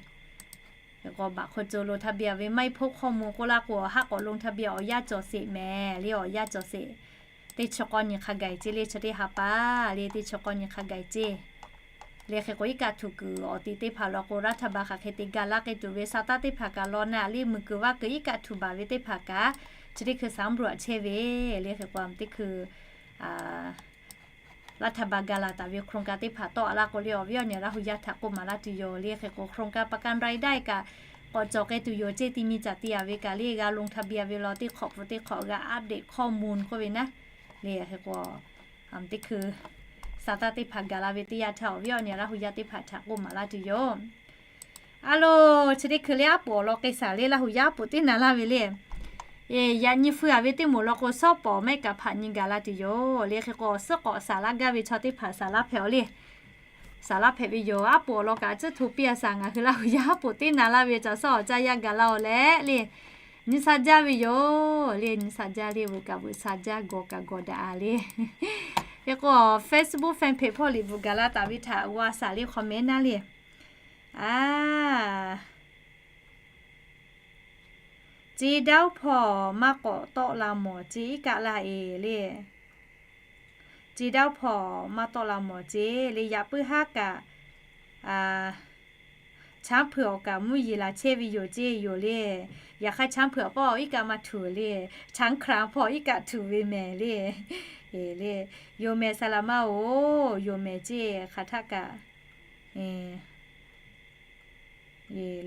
Hk'e k'o baꞈ hk'o co lo ทะเบียน ve maˇ heˆ hpoˆ hkawˇ mvuh k'oˆ laˇ k'o, haˉ k'awꞈ lo ทะเบียน awˬ yanˇ cawˬ sheˍ mehˍ le, awˬ yanˇ cawˬ sheˍ. Teˇ chi k'awˇ nyi hk'a gaˬ ceˇ le, chi teˇ ha pa le teˇ chi k'awˇ nyi hk'a gaˬ ceˇ le. Hk'e k'o iˉ kaˆ htuꞈ kuiˬ awˬ ti teˇ hpaˍ law k'o, รัฐบาล hk'aˬ hk'e te ga laˇ k'ai tuˬ ve sa taˇ teˇ hpaˍ kaꞈ law naˍ le, muiˬ kuiˬ vaˇ kuiˬ iˉ kaˆ htuꞈ baˬ ve teˇ hpaˍ kaꞈ chi teˇ hkui สำรวจ chehˇ ve le. Hk'e k'o teˇ hkui รัฐบาล ga laˬ taˍ ve โครงการ teˇ hpaˍ tawˆ a laˇ k'o le, awˬ viˉ awˬ nyi Laˇ hu yaˇ htaꞈ k'oˆ maˍ laˇ tuˬ yoˬ le. Hk'e k'o โครงการ ประกันรายได้ kaꞈ k'awꞈ cawˬ k'ai tuˬ yoˬ ceˇ. Ti mi caꞈ ti yaꞈ ve kaꞈ le g'a ลงทะเบียน ve law teˇ hk'awꞈ pfuhˍ teˇ hk'awꞈ g'a update ข้อมูล k'oˆ ve naˉ le. Hk'e k'o teˇ hkui sa taˇ teˇ hpaˍ gaˬ la ve teˇ yanˇ htaˇ, awˬ viˉ awˬ nyi Laˇ hu yaˇ teˇ hpaˍ htaꞈ k'oˆ maˍ laˇ tuˬ yoˬ. A lo, chi teˇ hkui le aˉ poꞈ awˬ lawn k'ai shaˍ le, Laˇ hu yaˇ aˉ poꞈ teˇ na laˇ ve le. Yaꞈ nyi feu a ve teˇ moˍ law k'o, shawˉ pawˍ maˇ heˆ kaꞈ hpaꞈ nyi gaˬ la tuˬ yoˬ le. Hk'e k'o awˬ suhˉ k'awꞈ saˍ laˇ gaˇ ve chaw teˇ hpaˍ saˍ laˇ hpehꞈ-oˬ le. Saˍ laˇ hpehꞈ ve yoˬ. Aˉ poꞈ awˬ lawn kaꞈ a ciˉ hto piˇ a shaˍ, ngaˬ hui Laˇ hu yaˇ aˉ poꞈ teˇ na laˇ ve caˬ suhˉ awˬ caˇ yaˇ gaˬ la-oˬ leh le. Nyi sha jaˇ ve yoˬ le, nyi sha jaˇ le, vuiˬ kaꞈ vuiˬ sha jaˇ, gawˬ kaꞈ gawˬ daꞈ a le. Hk'e k'o Facebook fan page hpawˇ liꞈ bvuhꞈ gaˬ la taˍ ve htaꞈ g'aw a shaˍ le, comment naˉ le. A, Ceˇ daˇ-oˬ hpawˇ maˇ k'awꞈ tawˆ la mawˬ ceˇ, iˉ kaˆ laˇ e le. Ceˇ daˇ-oˬ hpawˇ maˇ tawˆ la mawˬ ceˇ le. Yaꞈ puiˉ haˉ kaꞈ, chaˉ hpeuꞈ awˬ kaꞈ mvuhˇ yeˬ laˬ chehˇ ve yoˬ ceˇ yoˬ le. Yaꞈ hk'aˇ chaˉ hpeuꞈ awˬ pawˆ iˉ kaˆ maˇ htuꞈ le. Chaˉ hk'aˬ hpawˇ iˉ kaˆ htuꞈ ve mehˍ le. E le, yonˍ mehˍ saˍ laꞈ maˇ-oˬ, yonˍ mehˍ ceˇ hk'aˬ htaˆ kaꞈ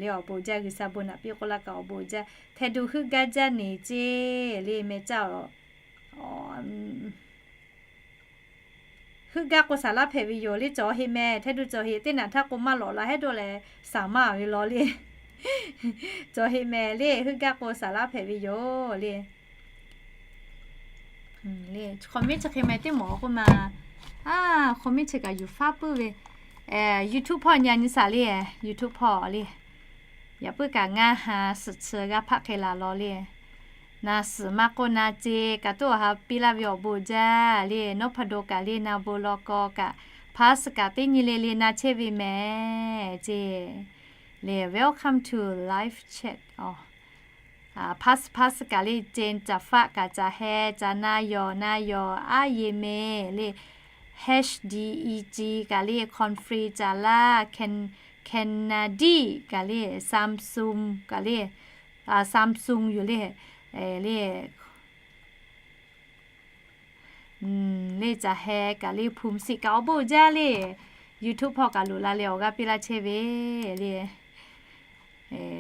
le, awˬ bon jaˇ, G'uiˬsha bon naꞈ piˇ k'oˆ laˇ kaꞈ awˬ bon jaˇ. Hteˇ duˬ heuˆ gaˇ jaˇ neˬ ceˇ le, meh caˇ-oˬ. Heuˆ gaˇ k'o saˍ laˇ hpehꞈ ve yoˬ le, cawˬ heˆ mehˍ, hteˇ duˬ cawˬ heˆ, teˇ naꞈ htaˇ k'o maˇ lawꞈ la hehˉ dawˇ leh saˍ maˇ ve law le. Cawˬ heˆ mehˍ le, heuˆ gaˇ k'o saˍ laˇ hpehꞈ ve yoˬ le. Comment chi hk'e mehˍ teˇ mawˬ k'oˆ ma. Comment chi kaꞈ yuˬ faˉ puiˉ ve. YouTube hpawˇ nyi nyi saˍ le, YouTube hpawˇ le. Yaꞈ puiˉ kaꞈ ngaˇ ha suhˍ chi g'a hpaˆ hk'e laˬ law le. Na suhˍ maˇ k'oˆ na ce kaꞈ toˇ ha piˇ laˇ ve awˬ bon jaˇ le. Nawˉ hpa do kaꞈ le, na bon law kaw kaꞈ, pass kaꞈ teˇ nyi le le na chehˇ ve mehˍ ce le. Welcome to live chat. Pass pass kaꞈ le, cen caˍ faˆ kaꞈ caˍ heh caˍ na yawˬ na yawˬ aˉ ye mehˍ le. H D E G kaꞈ le, conference caˍ laˇ, Can Canada kaꞈ le, Samsung kaꞈ le, Samsung yoˬ le, le le caˍ heh kaꞈ le, hpu siˍ kaꞈ awˬ bon jaˇ le. YouTube hpawˇ kaꞈ loꞈ la leh awˬ g'aˇ piˇ laˇ chehˇ ve le.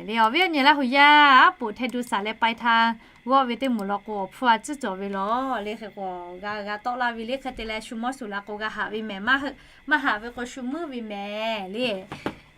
Le awˬ viˉ awˬ nyi Laˇ hu yaˇ, aˉ poꞈ Hteh du saˍ leh pai htaˇ g'awˆ ve teˇ moˍ law k'o, awˬ hpfuhˇ a ciˉ cawˬ ve lawˬ le. Hk'e k'o g'a g'a tawˆ laˇ ve le. Hk'e te leh shu mawˇ shuˍ la k'o g'a haꞈ ve mehˍ, maˇ haꞈ ve k'o shu meuˉ ve mehˍ le.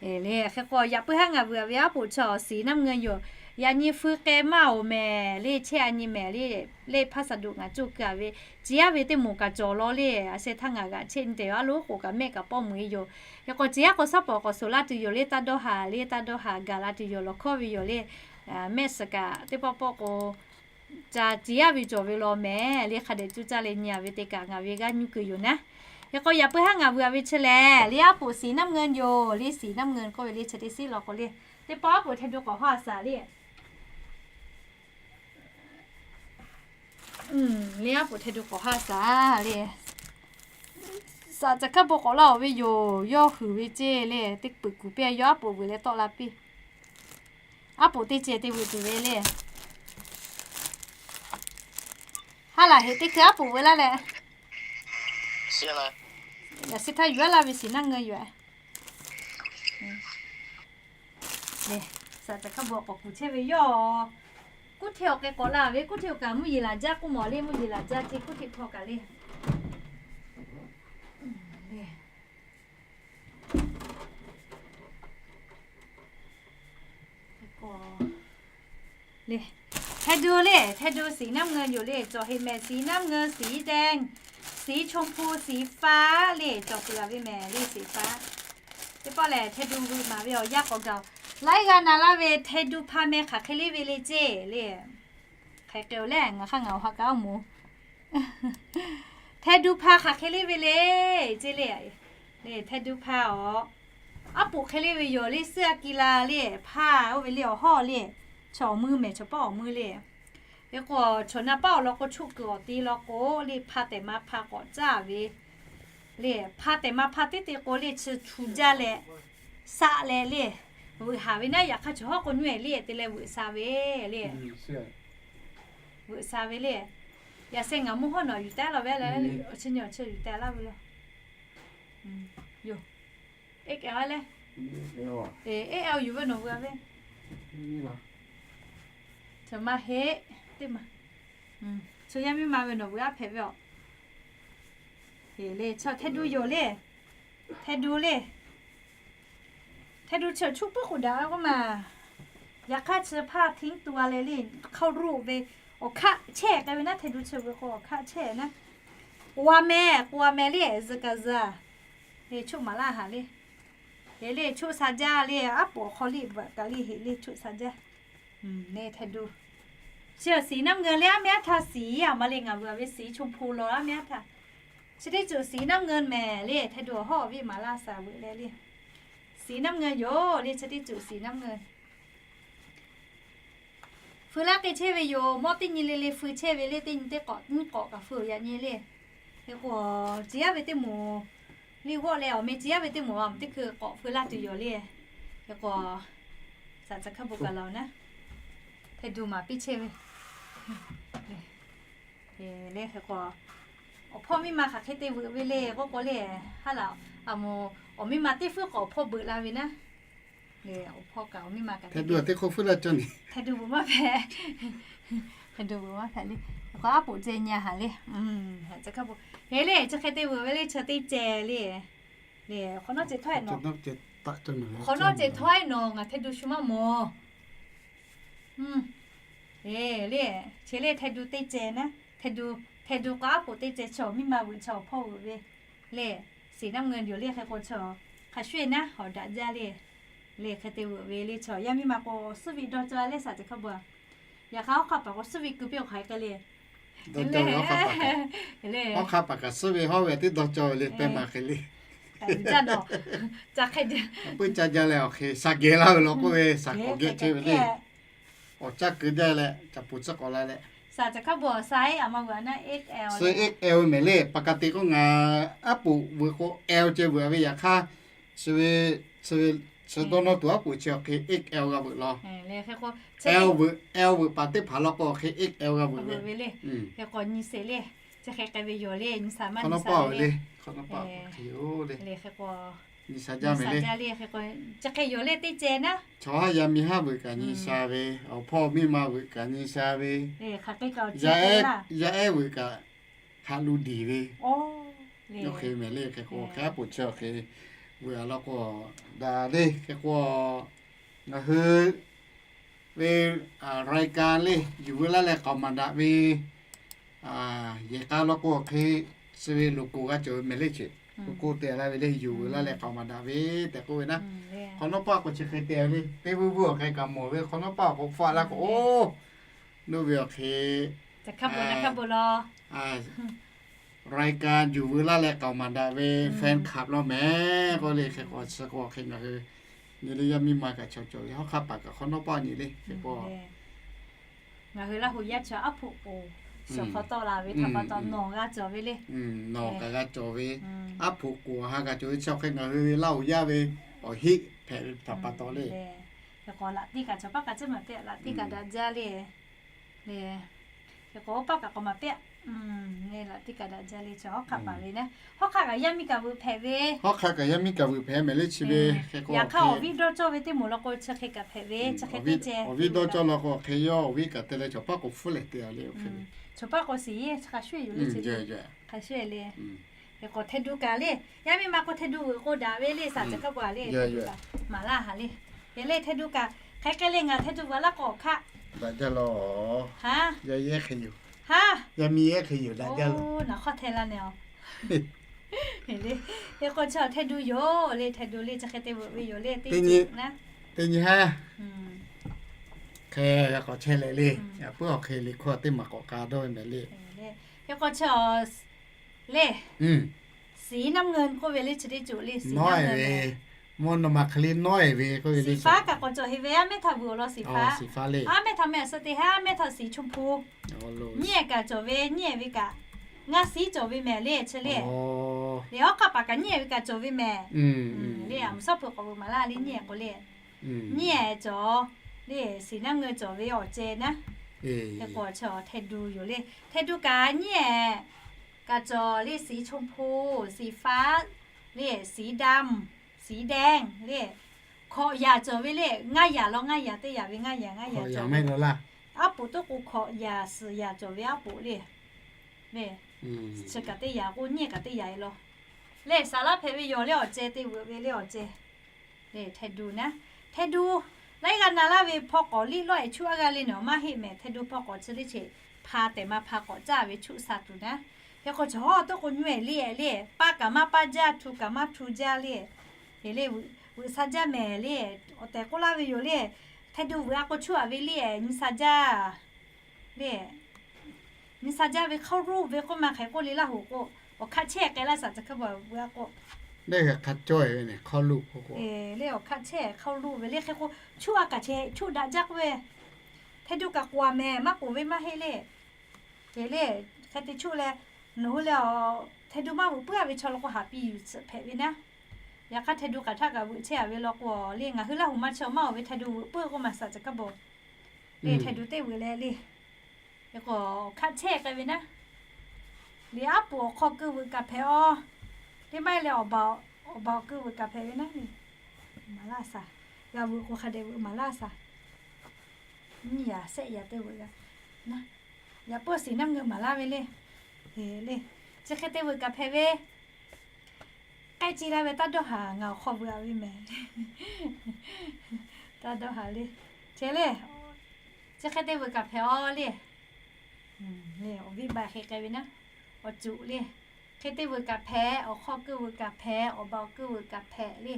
Le hk'e k'o yaꞈ puiˉ haˉ ngaˬ vuiˬ ve aˉ poꞈ chaw awˬ siˍ naˉ mvuhˇ yoˬ. Yaꞈ nyi feu k'ai maˇ oˬ mehˍ le, chehˇ a nyi mehˍ le. Le hpaˇ saˍ doꞈ ngaˬ coˇ keu a ve, ciˍ yaˇ ve teˇ moˍ kaꞈ cawˬ law le. A sheh htaˇ ngaˬ g'aꞈ chehˇ nyi tehꞈ yoˬ, a loˉ k'oˍ kaꞈ mehˆ kaꞈ pawˆ meuꞈ e yoˬ. Hk'e k'o ciˍ yaˇ k'o shaˉ pawˍ k'awꞈ suˍ laˇ tuˬ yoˬ le. Taˇ dawˇ haˍ le, taˇ dawˇ haˍ gaˬ la tuˬ yoˬ, lawˬ hkawˇ ve yoˬ le. Mehˆ suhˍ kaꞈ teˇ pawˆ pawˆ k'o, ca ciˍ yaˇ ve cawˬ ve law mehˍ le. Hk'a dehꞈ cuˇ caˇ leh nyi a ve te kaꞈ ngaˬ ve g'aˇ nyuˇ keu yoˬ naˉ. Hk'e k'o yaꞈ puiˉ haˉ ngaˬ vuiˬ a ve chi lehˬ le, aˉ poꞈ siˍ naˉ mvuhˇ yoˬ le. Siˍ naˉ mvuhˇ k'oˆ ve le, chi teˇ siˉ law k'o le, teˇ pawˆ aˉ poꞈ Hteh du k'awꞈ haˉ a saˍ le. Le aˉ poꞈ Hteh du k'awꞈ haˉ a saˍ le. Saˍ caˍ hkaˇ bon k'awꞈ laˇ oˬ ve yoˬ. Yawˇ huiˍ ve ceˇ le. Teˇ peuˬ kuˬ piˇ, yawˇ aˉ poꞈ vuiˬ leh tawˆ la piˇ. Aˉ poꞈ teˇ ceh te vuiˬ tuˬ ve le. Haˉ laˬ heꞈ teˇ hkui aˉ poꞈ veu laˇ leh, yaꞈ sheh htaˇ yuˬ aˉ laˇ ve siˍ naˉ ngeu yoˬ. Saˍ caˍ hkaˇ bon k'awꞈ kuˬ chehˇ ve yoˬ. Kuˉ hteˇ awˬ k'ai k'awꞈ la ve, kuˉ hteˇ awˬ kaꞈ mvuhˇ yeˬ laˬ jaˇ k'oˆ mawˬ le, mvuhˇ yeˬ laˬ jaˇ ce kuˉ hteˇ hpawˇ kaꞈ le. Le, Hteh du le, Hteh du siˍ naˉ mvuhˇ yoˬ le. Cawˬ heˍ mehˍ siˍ naˉ mvuhˇ, siˍ deh, siˍ chong hpu, siˍ faˉ le cawˬ peuˬ a ve mehˍ le, siˍ faˉ. Teˇ pawˆ lehˬ Hteh du veu maˍ ve awˬ yanˇ k'awꞈ gaˬ. Laiˉ g'aˇ na laˇ ve Hteh du hpa meh hk'aˬ hk'e le ve le ceˇ le. Hk'aˬ hk'e oˬ le, ngaˬ hk'aˇ ngaˬ awˬ ha kaꞈ oˇ moˍ Hteh du hpa hk'aˬ hk'e le ve le ceˇ le. Le Hteh du hpa aˬ, aˉ poꞈ hk'e le ve yoˬ le. Suhˉ a ki la le, hpa oˇ ve le awˬ hawˉ le. Chaw awˬ mui mehˍ, chaw paˆ awˬ mui le. Hk'e k'o chaw na paˆ awˬ lawn k'o, choˆ kuiˬ awˬ te lawn k'o le, hpa tehˬ ma hpa k'awꞈ caˇ ve le. Hpa tehˬ ma hpa teˇ te k'o le, chi chu jaˇ leh, saˆ leh le, veuꞈ haˍ ve naˉ. Yaꞈ hk'aˇ chaw hawˉ k'o nuˇ e le te leh veuꞈ sha ve le. Veuꞈ sha ve le. Yaꞈ sheh ngaˬ mvuhˇ hawˉ nawˬ yuˬ taˍ laˇ ve le, awˬ chi nyi awˬ chi yuˬ taˍ laˇ ve le. Yoˬ. Eˉ k'ai a le. Eˉ, eˉ, a yuˬ ve nawˬ veu a ve. Chaw maˇ heˆ. Teˇ maˬ, chaw yaˇ miˇ ma ve nawˬ veu aˉ hpehꞈ ve aˬ. Le chaw Hteh du yoˬ le. Hteh du le. Hteh du chi awˬ chuˇ puiˉ k'oˍ daꞈ ve k'oˆ maˬ. Yaꞈ hk'aˇ chi hpaˇ htiˉ tu a leh le, hk'aw roˆ ve awˬ hkaˆ chehˇ k'ai ve naˉ. Hteh du chi veu k'o awˬ hkaˆ chehˇ naˉ. K'oˍ a meh, k'oˍ a meh le, zuhꞈ kaꞈ zuhꞈ. Le choˆ maˍ laˇ haˍ le. Heˍ le choˆ sha jaˇ le, aˉ poꞈ awˬ hk'aw liˇ baꞈ kaꞈ le heˍ le choˆ sha jaˇ. Le Hteh du, chi awˬ siˍ naˉ mvuhˇ le, aˉ meh aˉ htaˇ siˍ a ma le, ngaˬ veu a ve siˍ chong hpu law aˉ meh aˉ htaˇ. Chi teˇ ceuˬ siˍ naˉ mvuhˇ mehˍ le, Hteh du awˬ hawˉ awˬ viˉ maˍ laˇ shaˍ veuꞈ leh le. Siˍ naˉ mvuhˇ yoˬ le, chi teˇ ceuˬ siˍ naˉ mvuhˇ. Feu laˇ k'ai chehˇ ve yoˬ. Mawˇ teˇ nyi le le feu chehˇ ve le, teˇ nyi teˇ k'awꞈ nyiˇ k'awꞈ kaꞈ feu yaꞈ nyi le. Hk'e k'o, ciˍ yaˇ ve teˇ moˍ le g'awˆ leh awˬ meh ciˍ yaˇ ve teˇ moˍ a teˇ hkui k'awꞈ feu laˇ tuˬ yoˬ le. Hk'e k'o, saˍ caˍ hkaˇ bon kaꞈ laˬ naˉ. Hteh du maˍ piˇ chehˇ ve le. Hk'e k'o, awˬ hpawˇ miˇ ma hk'aˬ hk'e te veuꞈ ve le k'oˆ k'o le, haˉ laˬ, a moˍ, awˬ miˇ ma teˇ hpfuhˇ k'awꞈ awˬ hpawˇ beuꞈ la ve naˉ. Awˬ hpawˇ kaꞈ awˬ miˇ ma kaꞈ teˇ hkui feu laˇ cawˇ ni. Hteh du veuꞈ maˇ hpehꞈ. Hteh du veuꞈ maˇ hpehꞈ le. K'o aˉ poꞈ ceh nyi a haˍ le. Hk'e le, chi hk'e te veuꞈ ve le, chi teˇ ceh le. Le hk'awꞈ nawˉ ceh htawˇ e nawˬ Hk'awꞈ nawˉ ceh htawˇ nawˬ ngaˬ Hteh du shu maˇ mawˬ. Eˬ, le, chi le Hteh du teˇ ceh naˉ, Hteh du k'o aˉ poꞈ teˇ ceh chaw miˇ ma veuꞈ chaw hpawˇ veuꞈ ve le, siˍ naˉ meuˇ yoˬ le hk'e k'o chaw hk'a shuˍ naˉ hawˍ daꞈ jaˇ le. Le hk'e te veuꞈ ve le chaw yaˇ miˇ ma k'o suhˉ ve dawˇ cawˇ le saˍ ceh hk'a bvuhꞈ. Yaꞈ hk'aˇ hawˉ hk'aˇ paˍ k'o suhˉ ve keu piˇ awˬ hk'aˬ hk'e le. Hawˉ hk'aˇ paˍ kaꞈ suhˉ ve hawˉ ve teˇ dawˇ cawˇ ve le pehˇ ma hk'e le. Puiˉ ca jaˇ leh awˬ hk'e shaˍ geh laˇ ve law k'oˆ ve shaˍ k'awꞈ geh chehˇ ve le. Awˬ caˇ keu jaˇ leh caꞈ puˍ tcuhˉ k'awꞈ la leh, suh X L ve mehˍ le. Pa ka te k'o ngaˬ aˉ poꞈ veuꞈ k'o L ceh veuꞈ ve yaꞈ hk'aˇ, suh ve, suh dawˇ nawˇ tuˬ aˉ poꞈ chi awˬ hk'e X L g'a veuꞈ law. L veuꞈ, L veuꞈ paˍ teˇ hpaˍ law k'o awˬ hk'e X L g'a veuꞈ ve le. Hk'e k'o nyi sheˍ le, chi hk'e k'ai ve yoˬ le, nyi sa maˇ nyi sa le. Nyi sa jaˇ mehˍ le. Chi hk'e yoˬ le teˇ ceh naˉ. Chaw haˉ yaˇ miˇ haˉ veuꞈ kaꞈ nyi sha ve, awˬ hpawˇ miˇ ma veuꞈ kaꞈ nyi sha ve, yaˇ ehˉ veuꞈ kaꞈ haꞈ lu diˬ ve, oˇ hk'e mehˍ le. Hk'e k'o hk'e aˉ poꞈ chi awˬ hk'e veuꞈ a law k'o daꞈ le. Hk'e k'o ngaˬ hui ve รายการ le, yuˬ veu laˇ leh k'aoˍ maˍ daꞈ ve yehˬ k'a law k'o hk'e, suh ve logo g'a cawˬ ve mehˍ le. Chi logo te laˇ ve le, yuˬ veu laˇ leh k'aoˍ maˍ daꞈ ve tehꞈ k'oˆ ve naˉ. Hk'awꞈ nawˉ paˆ k'o chi hk'e te le, teˇ vuiˇ vuiˇ awˬ hk'e kaꞈ mawˬ ve hk'awꞈ nawˉ paˆ awˬ k'o hpfuhˆ laˇ k'o, oˇ, nuˇ ve awˬ hk'e รายการ yuˬ veu laˇ leh k'aoˍ maˍ daꞈ ve แฟนคลับ law mehˍ k'oˆ le. Hk'e k'o chi k'o hk'e ngaˬ hui nyi le yaˇ miˇ ma kaꞈ chaw cawˬ ve hawˉ hk'aˇ paˍ kaꞈ hk'awꞈ nawˉ paˆ nyi le. Hk'e k'o ngaˬ hui Laˇ huˍ yaˇ chaw aˉ hpoꞈ k'oˍ shawˍ hk'aw tawˆ la ve htaꞈ pa taw nawˬ g'a cawˬ ve le. Nawˬ kaꞈ g'a cawˬ ve, aˉ hpoꞈ k'oˍ ha g'a cawˬ ve chi awˬ hk'e ngaˬ hui ve Laˇ huˍ yaˇ ve awˬ heˆ hpehꞈ ve htaꞈ pa taw le. Hk'e k'o laꞈ tiˇ kaꞈ chaw paˆ kaꞈ ceˇ maˍ piˇ, laꞈ tiˇ kaꞈ daꞈ jaˇ le. Hk'e k'o paˆ kaꞈ k'awꞈ maˍ piˇ. Laꞈ tiˇ kaꞈ daꞈ jaˇ le. Chaw hawˉ hk'aˇ paˍ ve naˉ, hawˉ hk'aˇ kaꞈ yaˇ miˇ kaꞈ veuꞈ hpehꞈ ve. Hawˉ hk'aˇ kaꞈ yaˇ miˇ kaꞈ veuꞈ hpehꞈ mehˍ le chi ve. Hk'e k'o yaꞈ hk'aˇ awˬ viˉ dawˇ cawˇ ve teˇ moˍ law k'o chi hk'e kaꞈ hpehꞈ ve. Chi hk'e te ceh awˬ viˉ dawˇ cawˇ law k'o hk'e yawˇ awˬ viˉ kaꞈ te leh chaw paˆ k'o hpfuhˇ leh te a le. Chaw paˆ k'o shiˍ hk'a shuˍ yoˬ le. Hk'a shuˍ le. Hk'e k'o Hteh du kaꞈ le, yaˇ miˇ ma k'o Hteh du veuꞈ k'o daꞈ ve le saˍ ceh hk'a bvuhꞈ le. Maˍ laˇ haˍ le. Hk'e le Hteh du kaꞈ hk'e k'ai le ngaˬ Hteh du veuꞈ laˇ k'o hk'aˆ daꞈ jaˇ law. Yaˇ miˇ ehˉ hk'e yoˬ. Yaˇ miˇ ehˉ hk'e yoˬ daꞈ jaˇ law. Naˬ hk'awˇ hteh la neh a. Hk'e k'o chaw Hteh du yoˬ le, Hteh du le chi hk'e te veuꞈ ve yoˬ le. Teˇ nyi haˉ hk'e g'a k'awꞈ chehˇ leh le. Yaꞈ puiˉ awˬ hk'e liꞈ hkawˇ teˇ maˬ k'awꞈ k'a dawˇ ve mehˍ le. Hk'e k'o chaw le, สีน้ำเงิน k'oˆ ve le chi teˇ ceuˬ le. Nawˉ e ve, mvuhˇ naw ma hk'e le nawˉ e ve k'oˆ ve le. สีฟ้า kaꞈ k'awꞈ cawˬ he ve, aˉ mehˉ htaꞈ veuꞈ awˬ lawn สีฟ้า le. Aˉ mehˉ htaꞈ mehˆ suh te haˉ, aˉ mehˉ htaꞈ สีชมพู nyiˉ ehˉ kaꞈ cawˬ ve, nyiˉ ehˉ ve kaꞈ ngaˇ siˉ cawˬ ve mehˍ le chi le. Le awˉ hk'aˆ paˍ kaꞈ nyiˉ ehˉ ve kaꞈ cawˬ ve mehˍ. Le a mvuhˇ shawˉ hpu k'awꞈ veuꞈ maˍ laˇ le nyiˉ ehˉ k'o le. Nyiˉ ehˉ cawˬ le, สีน้ำเงิน cawˬ ve awˬ ceh naˉ. Hk'e k'o chaw Hteh du yoˬ le. Hteh du kaꞈ nyiˉ ehˉ kaꞈ cawˬ le, สีชมพู สีฟ้า le, สีดำ สีแดง le, hkawꞈ yaˍ cawˬ ve le. Ngaˇ yaˍ law ngaˇ yaˍ teˇ yaˍ ve ngaˇ yaˍ ngaˇ yaˍ cawˬ ve. Aˉ poꞈ toˉ k'o hkawꞈ yaˍ suhˍ yaˍ cawˬ ve aˉ poꞈ le. Chi kaꞈ teˇ yaˍ k'o nyiˉ kaꞈ teˇ yaˍ e law. Le saˍ laˇ hpehꞈ ve yoˬ le awˬ ceh te veuꞈ ve le awˬ ceh. Le Hteh du naˉ, Hteh du laiˉ g'aˇ na laˇ ve hpawˇ k'awꞈ liˇ lawˇ e chuˇ aˉ g'aˇ le nawˬ maˇ heˆ mehˍ. Hteh du hpawˇ k'awꞈ chi le che hpa tehˬ ma hpa k'awꞈ caˇ ve chuˇ sha tuˬ naˉ. Hk'e k'o chaw hawˉ toˉ k'o nyu e le le, paˇ kaꞈ maˇ paˇ jaˇ, htu kaꞈ maˇ htu jaˇ le. Hk'e le veuꞈ sha jaˇ mehˍ le. Awˬ tehˬ k'oˆ laˇ ve yoˬ le. Hteh du veuꞈ a k'o chuˇ a ve le, nyi sha jaˇ le. Nyi sha jaˇ ve เข้ารูป ve k'oˆ ma hk'e k'oˆ le Laˇ huˍ k'o, awˬ hkaˆ chehˇ k'ai laˇ shaˍ ca hkaˇ bvuhꞈ a k'o, le awˬ hkaˆ chehˇ เข้ารูป ve le hk'e k'o, chuˇ a kaꞈ che chuˇ daꞈ jaˇ k'oˆ ve, Hteh du kaꞈ k'oˍ a mehˍ, maˇ k'oˍ ve maˇ heˆ le. Hk'e le, hk'e te chuˇ leh, nawˬ hui leh a, Hteh du maˇ veuꞈ puiˉ a ve chaw law k'o haˍ piˇ yuˬ tsuhꞈ hpehꞈ ve naˉ. Yaꞈ hk'aˇ Hteh du kaꞈ htaˇ kaꞈ veuꞈ chehˇ a ve law k'o le, ngaˬ hui Laˇ huˍ maˇ chehˇ maˇ oˬ ve Hteh du veuꞈ puiˉ k'oˆ ma shaˍ ca hkaˇ bvuhꞈ le, Hteh du teˇ veuꞈ leh le. Hk'e k'o hk'aˆ chehˇ k'ai ve naˉ. Liꞈ aˉ poˍ awˬ hk'aw keu veuꞈ kaꞈ hpehꞈ a. Teˇ maˇ heˆ leh awˬ baˬ awˬ baˬ keu veuꞈ kaꞈ hpehꞈ ve naˉ le. Maˍ laˇ shaˍ. G'a veuꞈ k'o hk'a dehꞈ veuꞈ maˍ laˇ shaˍ. Nyiˇ yaꞈ shehˆ yaꞈ te veuꞈ g'a. Yaꞈ puiˉ shiˍ naˉ ngeu maˍ laˇ ve le. Le, chi hk'e te veuꞈ kaꞈ hpehꞈ ve. k'ehˆ ce laˇ ve taˇ dawˇ haˍ, ngaˬ awˬ hk'aw veuꞈ a ve mehˍ. Taˇ dawˇ haˍ le. Chehˇ le. Chi hk'e te veuꞈ kaꞈ hpehꞈ a le. Awˬ viˉ ba hk'e k'ai ve naˉ, awˬ cuꞈ le. Hk'e te veuꞈ kaꞈ hpehꞈ, awˬ hk'aw keu veuꞈ kaꞈ hpehꞈ, awˬ ba awˬ keu veuꞈ kaꞈ hpehꞈ le.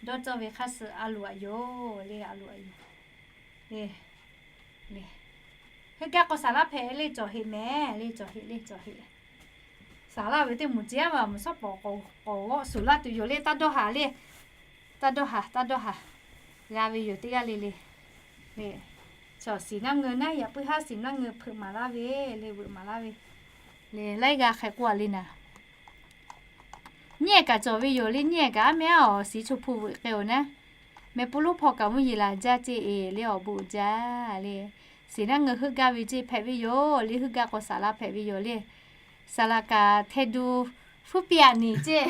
Dawˇ cawˇ ve hk'aˇ suh a loˍ aꞈ yoˬ le, a loˍ aꞈ yoˬ le. Heuˆ gaˇ k'o saˍ laˇ hpehꞈ le, cawˬ heꞈ mehˍ le, cawˬ heꞈ le, cawˬ heꞈ. Saˍ laˇ ve teˇ moˍ ce a va mvuhˇ shawˉ pawˍ k'awꞈ g'awˆ suˍ laˇ tuˬ yoˬ le, taˇ dawˇ haˍ le. Taˇ dawˇ haˍ, taˇ dawˇ haˍ. G'a ve yoˬ teˇ g'aˇ le le. Chaw siˍ naˉ ngeu naˉ, yaꞈ puiˉ haˉ siˍ naˉ ngeu hpeuꞈ maˍ laˇ ve le, veuꞈ maˍ laˇ ve le, laiˉ g'aˇ hk'e k'oˆ a le naˍ. Nyiˇ ehˍ kaꞈ cawˬ ve yoˬ le, nyiˇ ehˍ kaꞈ aˉ mehˉ aˉ awˬ siˍ chaw hpu veuꞈ k'ai-oˬ naˉ. Meh puˇ lonˉ hpawˇ kaꞈ mvuhˇ yeˬ laˬ jaˇ ceˇ eˬ le, awˬ bon uiˍ jaˇ le. Siˍ naˉ ngeu heuˆ gaˇ ve ceˇ hpehꞈ ve yoˬ le, heuˆ gaˇ k'o saˍ laˇ hpehꞈ ve yoˬ le. Saˍ laꞈ kaꞈ hteh du fuˉ piˇ aꞈ niˍ ceˇ.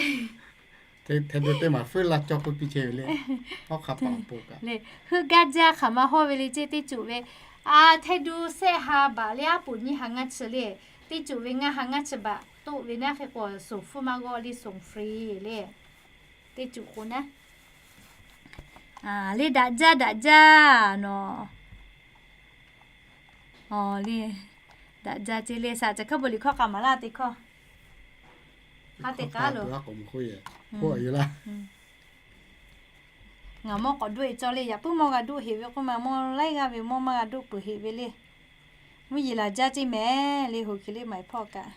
Hteh du teˇ maˬ fuˉ laˇ cawˇ k'oˆ piˇ chehˇ ve le. Hawˉ hk'a paˍ awˬ pon kaꞈ le, heuˆ gaˇ jaˇ hk'aˬ ma hawˇ ve le ceˇ, teˇ cuˬ ve a hteh du sehˆ ha baꞈ le, aˉ poꞈ nyiˇ ha ngaˇ chi le. Teˇ cuˬ ve ngaˇ ha ngaˇ chi baꞈ toˆ ve naˉ, hk'e k'o soˍ fuˇ maˇ g'awˇ le, soˍ free le. Teˇ cuˬ k'o naˉ le, daꞈ jaˇ daꞈ jaˇ nawˬ. Awˬ le, daꞈ jaˇ ceˇ le, saˍ caˬ hkawˇ bon liꞈ hkawˇ k'a maˍ laˇ teˇ hkawˇ. Haˉ te k'aˉ lo, ngaˬ mawˇ k'awꞈ doˆ e cawˇ le, yaꞈ puiˉ mawˇ g'a doˆ heꞈ ve k'oˆ ma, mawˇ laiˉ g'aˇ ve mawˇ maˇ g'a doˆ peuˬ heꞈ ve le. Mvuhˇ yeˬ laˬ jaˇ ceˇ mehˍ le, hoꞈ hk'e le maˍ hpawˇ kaꞈ.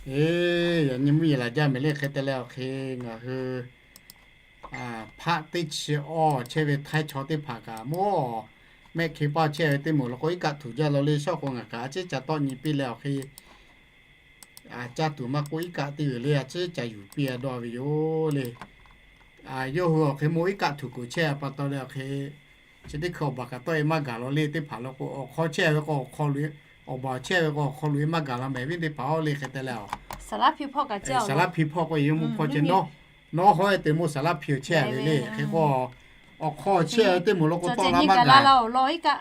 Eˬ, yaꞈ nyi mvuhˇ yeˬ laˬ jaˇ mehˍ le, hk'e te leh awˬ hk'e ngaˬ hui hpaˆ teˇ chi awˇ chehˇ ve htaiˇ chaw teˇ hpaˍ kaꞈ mawˇ mehˆ hk'e paˇ chehˇ ve teˇ moˍ lo k'o, iˉ kaˆ tuˬ jaˇ la le. Shawˉ k'o ngaˬ kaꞈ a ciˉ ca tawˆ nyi piˇ leh awˬ hk'e, a caˇ tuˬ maˇ k'oˆ, iˉ kaˆ teˇ g'uiˬ le a ciˉ ca yuˬ piˇ a dawˇ ve yoˬ le. Yawˇ hui awˬ hk'e mawˇ iˉ kaˆ tuˬ k'oˍ chehˇ a pa taw leh awˬ hk'e, chi teˇ hkui awˬ baˬ kaꞈ tawˆ e maˇ gaˬ la le. Teˇ hpaˍ lo k'o, awˬ hk'aw chehˇ ve k'o awˬ hk'aw lo, awˬ baˬ chehˇ ve k'o awˬ hk'aw lo e maˇ gaˬ la mehˍ ve teˇ hpaˍ a le. Hk'e te leh, saˍ laˇ hpi hpawˇ k'o yawˇ mawˇ hpawˇ ceh nawˉ, nawˉ hawˉ e te mawˇ saˍ laˇ hpi chehˇ ve le. Hk'e k'o, awˬ hk'aw chehˇ ve teˇ moˍ lo k'o tawˆ la maˇ gaˬ.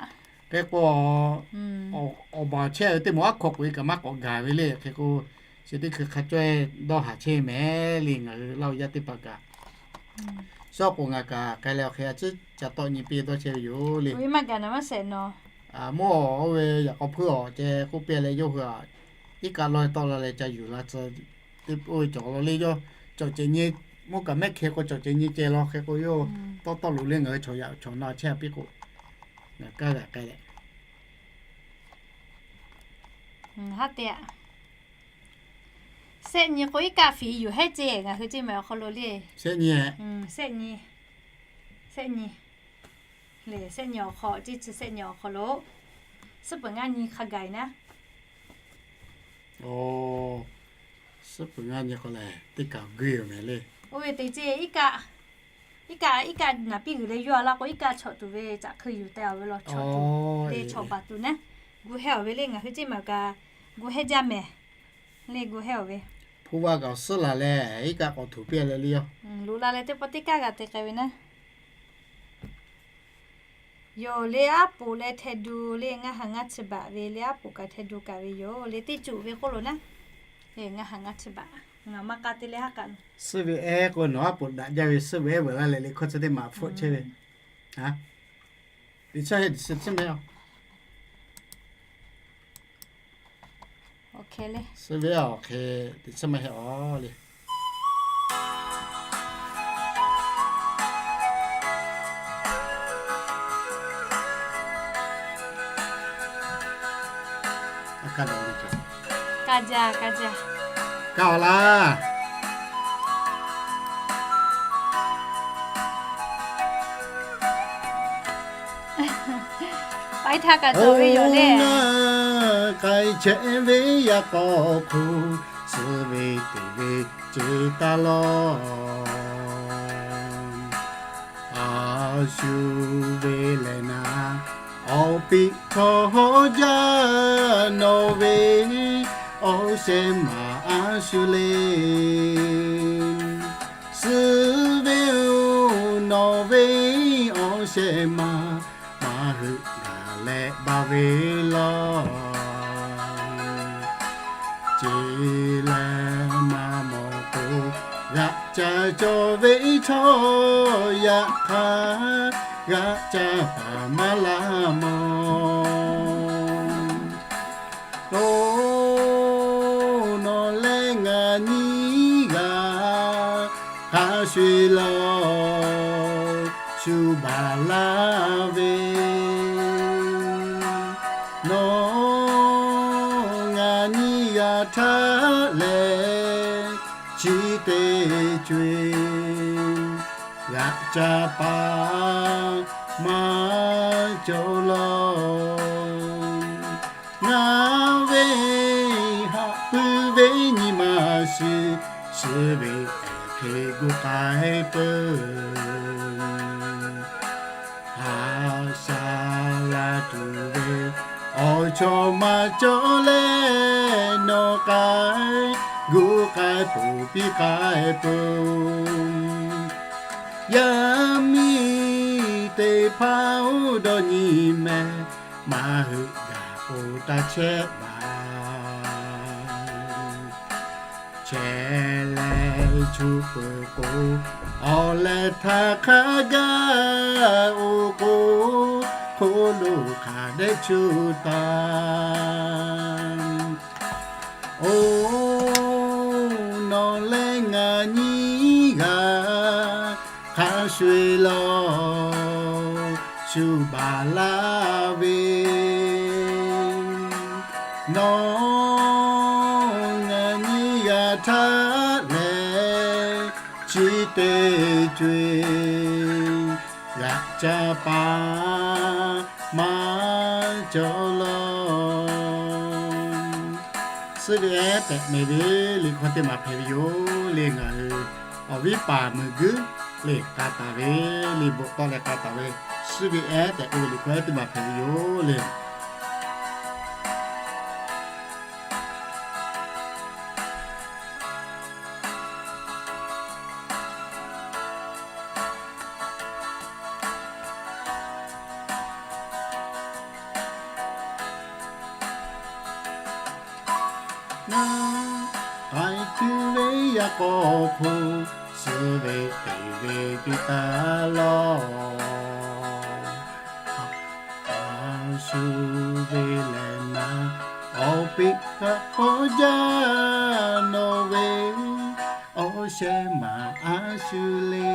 Hk'e k'o, awˬ baˬ chehˇ ve teˇ moˍ aˉ hk'aw k'oꞈ e kaꞈ maˇ k'awꞈ gaˬ ve le. Hk'e k'o, chi teˇ hkui hk'a caweh dawˇ haˍ chehˇ mehˍ le, ngaˬ hui laˇ o yaˇ teˇ hpaˍ kaꞈ. Shawˉ k'o ngaˬ kaꞈ k'ai leh awˬ hk'e a ciˉ ca tawˆ nyi piˇ dawˇ chehˇ ve yoˬ le. Mawˇ oˇ ve yaꞈ k'aw hpuiˇ awˬ ceh k'oˆ piˇ leh yawˇ hui aꞈ, iˉ kaˆ lawˇ tawˆ la leh ca yuˬ la tcuh, teˇ oˇ ve cawˬ la le. Yawˇ cawˬ ceh nyi, mawˇ kaꞈ mehˆ hkeh k'o cawˬ ceh nyi ceh law. Hk'e k'o yawˇ tawˇ tawˆ loꞈ le, ngaˬ hui chaw yaꞈ chaw na chehˇ a piˇ k'o, ngaˬ kaˇ g'a k'ai leh, haˉ te a. Sehˆ nyi k'o iˉ kaˆ fiˍ yuˬ hehˉ ceˇ, ngaˬ hui ceˇ mehˍ awˬ hk'aw lo le. Sehˆ nyi, sehˆ nyi, sehˆ nyi le, sehˆ nyi awˬ hk'aw ceˇ, chi sehˆ nyi awˬ hk'aw lo suhˉ peuˬ ngaˇ nyi hk'a gaˬ naˉ. Suhˉ peuˬ ngaˇ nyi k'o lehˬ teˇ kaˬ guˇ yoˬ mehˍ le. Oˇ ve te ceˇ, iˉ kaˆ, iˉ kaˆ naˍ piˇ g'uiˬ leh yawˇ a laˇ k'o, iˉ kaˆ chawꞈ tuˬ ve caꞈ hkui yuˬ teh a ve law, chawꞈ tuˬ le, chawꞈ baˬ tuˬ naˉ. Gu hehˇ awˬ ve le, ngaˬ hui ceˇ mehˍ kaꞈ gu hehˇ jaˇ mehˍ le, gu hehˇ awˬ ve. Hpu vaˇ kaꞈ awˬ suhˉ laˬ leh iˉ kaˆ k'awꞈ htuꞈ piˇ leh le yoˬ. Loꞈ la leh teˇ pawˆ teˇ kaˆ g'a te k'ai ve naˉ. Yoˬ le, aˉ poꞈ leh hteh du le, ngaˇ ha ngaˇ chi baꞈ ve le, aˉ poꞈ kaꞈ hteh du kaꞈ ve yoˬ le, teˇ cuˬ ve k'oˆ lo naˉ. Ngaˇ ha ngaˇ chi baꞈ, ngaˬ maˇ k'a te leh haˉ kaꞈ. Suhˉ ve ehˉ k'o nawˬ aˉ poꞈ daꞈ jaˇ ve, suhˉ ve ehˉ veuꞈ laˇ leh le hkawˇ chi teˇ maꞈ hpfuhˆ chehˇ ve. Teꞈ chiˉ heˆ, teꞈ chiˉ maˇ heˆ. Suhˉ ve awˬ hk'e teꞈ chiˉ maˇ heˆ a le. Kaˇ jaˇ, kaˇ jaˇ. Kaˇ awˬ laˇ. Paiˉ htaˇ kaꞈ cawˬ ve yoˬ le. Ngaˬ k'ai chehˇ ve yaꞈ k'aw hk'oˆ, suhˉ ve teꞈ ve ce taˍ lawˬ. A shu ve lehˬ naˉ, awˬ piˇ htawˇ hawˉ jaˇ nawˬ ve awˬ shehˍ ma a shu le. Suhˉ ve-oˬ, nawˬ ve awˬ shehˍ ma maˇ heuˆ gaˬ leh baˬ ve law. Ce leh maˇ mawˬ k'o, g'a Ca cawˬ ve chaw yaꞈ hk'aˇ, g'a ca paˍ maˇ laˇ mawˬ. Oˬ, nawˬ leh ngaˬ nyiˇ g'aˇ hk'a shuˍ shuˍ lawˬ, shu baˬ laˇ ve. Nawˬ ngaˬ nyiˇ g'aˇ htaꞈ lehˬ, chi teˇ co-eˬ g'aꞈ ca paˍ maˇ cawˬ lawˬ. Ngaˬ ve haꞈ puiˉ ve nyi ma shiˍ, shiˍ ve hk'e gu k'ai peuˬ. Haꞈ sha la tuˬ ve awˬ chawˇ maˇ cawˬ leh, nawˬ k'ai gu k'ai peuˬ, piˇ k'ai peuˬ. Yaˇ miˇ teˇ hpaˍ-oˬ, dawˇ nyi mehˍ, maˇ heuˆ gaˬ k'o taˇ chehˇ baˬ. Chehˇ leh chuˇ peuˬ k'o, awˬ leh htaˇ hk'a gaˇ oˬ k'o, hk'oˆ lo hk'a dehꞈ chuˇ taˍ. Oˬ, nawˬ leh ngaˬ nyiˇ g'aˇ hk'a shuˍ shuˍ lawˬ, shu baˬ laˇ ve. Nawˬ ngaˬ nyiˇ g'aˇ htaꞈ lehˬ, chi teˇ co-eˬ g'aꞈ ca paˍ maˇ cawˬ lawˬ. Suhˉ ve ehˉ tehꞈ mehˍ ve le, hkawˇ teˇ maˬ hpehꞈ ve yoˬ le. Ngaˬ hui awˬ viˉ paˍ meuˬ guiˇ le k'a taˍ ve le, bvuhꞈ tawˆ leh k'a taˍ ve, suhˉ ve ehˉ tehꞈ k'oˆ ve le, hkawˇ ehˉ teˇ maˬ hpehꞈ ve yoˬ le. Naˉ k'ai tuˬ ve yaˇ k'aw hk'oˆ, suhˉ ve teꞈ ve piˇ taˍ lawˬ. A shu ve lehˬ naˉ, awˬ piˇ kaꞈ k'awꞈ jaˇ nawˬ ve, awˬ shehˍ maˬ a shu le.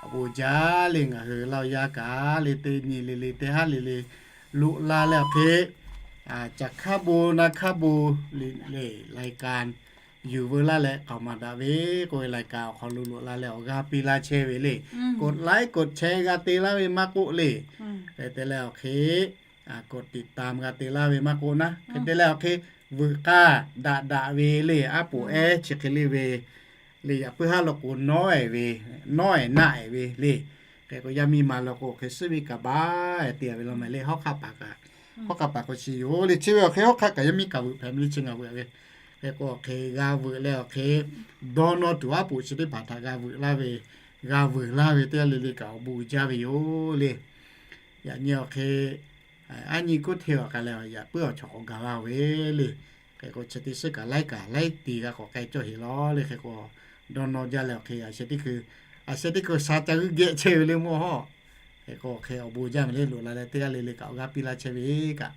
Awˬ bon jaˇ le, ngaˬ hui laˇ yaˇ kaꞈ le, teˇ nyi le le, teˇ haˉ le le, loꞈ la leh awˬ hk'e, caˬ hkaˉ bon naˇ hkaˉ bon le le, lai ka yuˬ veu laˇ leh k'aoˍ maˍ daꞈ ve k'oˆ ve, lai ka awˬ hk'aw lo loꞈ la leh awˬ g'aˇ piˇ laˇ chehˇ ve le. K'oꞈ laiˉ k'oꞈ chehˇ g'a te laˇ ve maˇ k'oˆ le. Hk'e te leh awˬ hk'e k'oꞈ tiꞈ ta g'a te laˇ ve maˇ k'oˆ naˉ, hk'e te leh awˬ hk'e veuꞈ k'aˇ daꞈ daꞈ ve le, aˉ poꞈ ehˉ chi hk'e le ve le, yaꞈ puiˉ haˉ lo k'o nawˉ-ehˍ ve, nawˉ-ehˍ naˆ-ehˍ ve le. Hk'e k'o yaˇ miˇ ma lo k'o hk'e suhˉ ve kaꞈ baˬ te-a ve law mehˍ le, hawˉ hk'aˆ paˍ kaꞈ, hawˉ hk'aˆ paˍ k'o chi yoˬ le. Chi ve awˬ hk'e hawˉ hk'aˆ kaꞈ yaˇ miˇ kaꞈ veuꞈ hpehꞈ ve le, chi ngaˬ veuꞈ ve. Hk'e k'o awˬ hk'e g'a veuꞈ leh awˬ hk'e dawˇ nawˇ tuˬ aˉ poꞈ chi teˇ hpaˍ htaꞈ g'a veuꞈ laˇ ve, g'a veuꞈ laˇ ve teˇ g'aˇ le le kaꞈ awˬ bon jaˇ ve yoˬ le. Yaꞈ nyi awˬ hk'e aˉ nyi kuˉ hteˇ awˬ k'a leh yaꞈ puiˉ awˬ chawˬ k'awꞈ gaˬ la ve le. Hk'e k'o chi teˇ shiˉ kaꞈ laiˉ kaꞈ laiˉ tiˍ g'a k'awꞈ k'ai cawˇ heˍ law le. Hk'e k'o dawˇ nawˇ jaˇ leh awˬ hk'e a sheh teˇ hkui, a sheh teˇ hkui sha ca g'uiˇ geh chehˇ ve le mawˇ hawˉ. Hk'e k'o hk'e awˬ bon jaˇ ve le, loꞈ la leh teˇ g'aˇ le le kaꞈ awˬ g'aˇ piˇ laˇ chehˇ ve kaꞈ.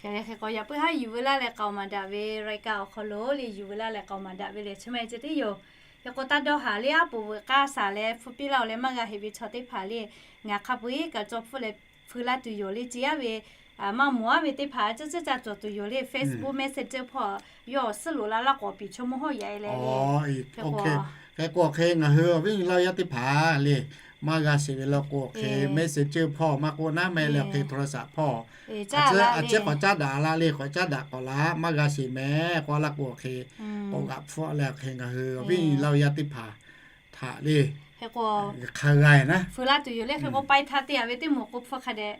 Hk'e k'o yaꞈ puiˉ haˉ yuˬ veu laˇ leh k'aoˍ maˍ daꞈ ve lai ka awˬ hk'aw lo le, yuˬ veu laˇ leh k'aoˍ maˍ daꞈ ve le, chi ma ceh tiˉ yoˬ. Hk'e k'o taˇ dawˇ haˍ le, aˉ poꞈ veuꞈ k'aˇ shaˍ leh hpu piˇ laˇ-oˬ leh maˇ g'a heꞈ ve chaw teˇ hpaˍ le, ngaˬ hk'a peu-eˬ kaꞈ caw hpfuhˆ leh hpui laˇ tuˬ yoˬ le. Ci aˉ ve maˇ moˍ aˉ ve teˇ hpaˍ ceuˇ ceuˇ ca cawˬ tuˬ yoˬ le. Facebook Messenger hpawˇ yawˇ suhˉ loꞈ la laˇ k'awꞈ piˍ chaw mawˇ hawˉ yaꞈ e leh le. Hk'e k'o hk'e ngaˬ hui awˬ viˉ nyi laˇ yaˇ teˇ hpaˍ le, maˇ g'a sheˍ ve law k'o hk'e Messenger hpawˇ maˇ k'oˆ naˉ meh leh hk'e โทรศัพท์ hpawˇ a ciˉ k'awꞈ caˉ daꞈ la le, k'awꞈ caˉ daꞈ k'awꞈ la maˇ g'a sheˍ meh k'oˆ laˇ k'o hk'e k'awꞈ g'aꞈ hpfuhˆ leh hk'e ngaˬ hui awˬ viˉ nyi laˇ yaˇ teˇ hpaˍ htaꞈ le hk'e k'o hk'a g'a-e naˉ, hpui laˇ tuˬ yoˬ le. Hk'e k'o pai htaˇ teˇ yaꞈ ve teˇ moˍ k'o hpfuhˆ hk'a dehꞈ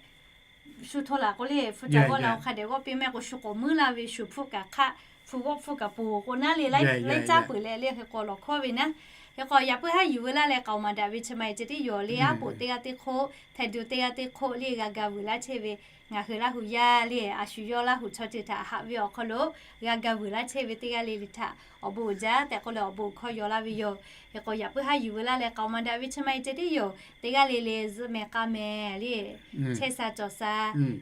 shu hto laꞈ k'o le, hpu caꞈ g'awˆ la k'o hk'a dehꞈ g'awˆ piˇ meh k'o shu k'awꞈ muiˉ laˇ ve, shu hpfuhˆ kaꞈ hk'aˆ, hpu g'awˆ hpfuhˆ kaꞈ poˬ k'o naˉ le, laiˉ caˉ peuˬ leh le. Hk'e k'o lawˬ hkawˇ ve naˉ, Hk'e k'o yaꞈ puiˉ haˉ yuˬ veu laˇ leh k'aoˍ maˍ daꞈ ve chi ma-e ceh tiˉ yoˬ le. Aˉ poꞈ teˇ g'aˇ teˇ hk'oˆ, htaiˍ duˬ teˇ g'aˇ teˇ hk'oˆ le g'a ga vuiˬ laˇ chehˇ ve ngaˬ hui Laˇ huˍ yaˇ le, a shu yawˇ Laˇ huˍ chaw ceuˬ htaꞈ haꞈ ve awˬ hk'aw lo g'a ga vuiˬ laˇ chehˇ ve teˇ g'aˇ le le htaꞈ awˬ bon uiˍ jaˇ tehꞈ k'oˆ leh awˬ bon hkawˇ yaw laˇ ve yoˬ. Hk'e k'o yaꞈ puiˉ haˉ yuˬ veu laˇ leh k'aoˍ maˍ daꞈ ve chi ma-e ceh tiˉ yoˬ. Teˇ g'aˇ le le zuhˆ meh k'aˇ meh le, chehˇ sha cawˬ sha,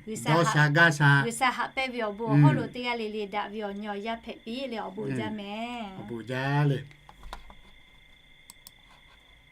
G'uiˬ sha haꞈ pehnˇ ve awˬ bon awˬ hawˉ lo teˇ g'aˇ le le daꞈ ve awˬ nyi awˬ yaˇ hpehꞈ piˇ le awˬ bon uiˍ jaˇ meh. Awˬ bon uiˍ jaˇ le.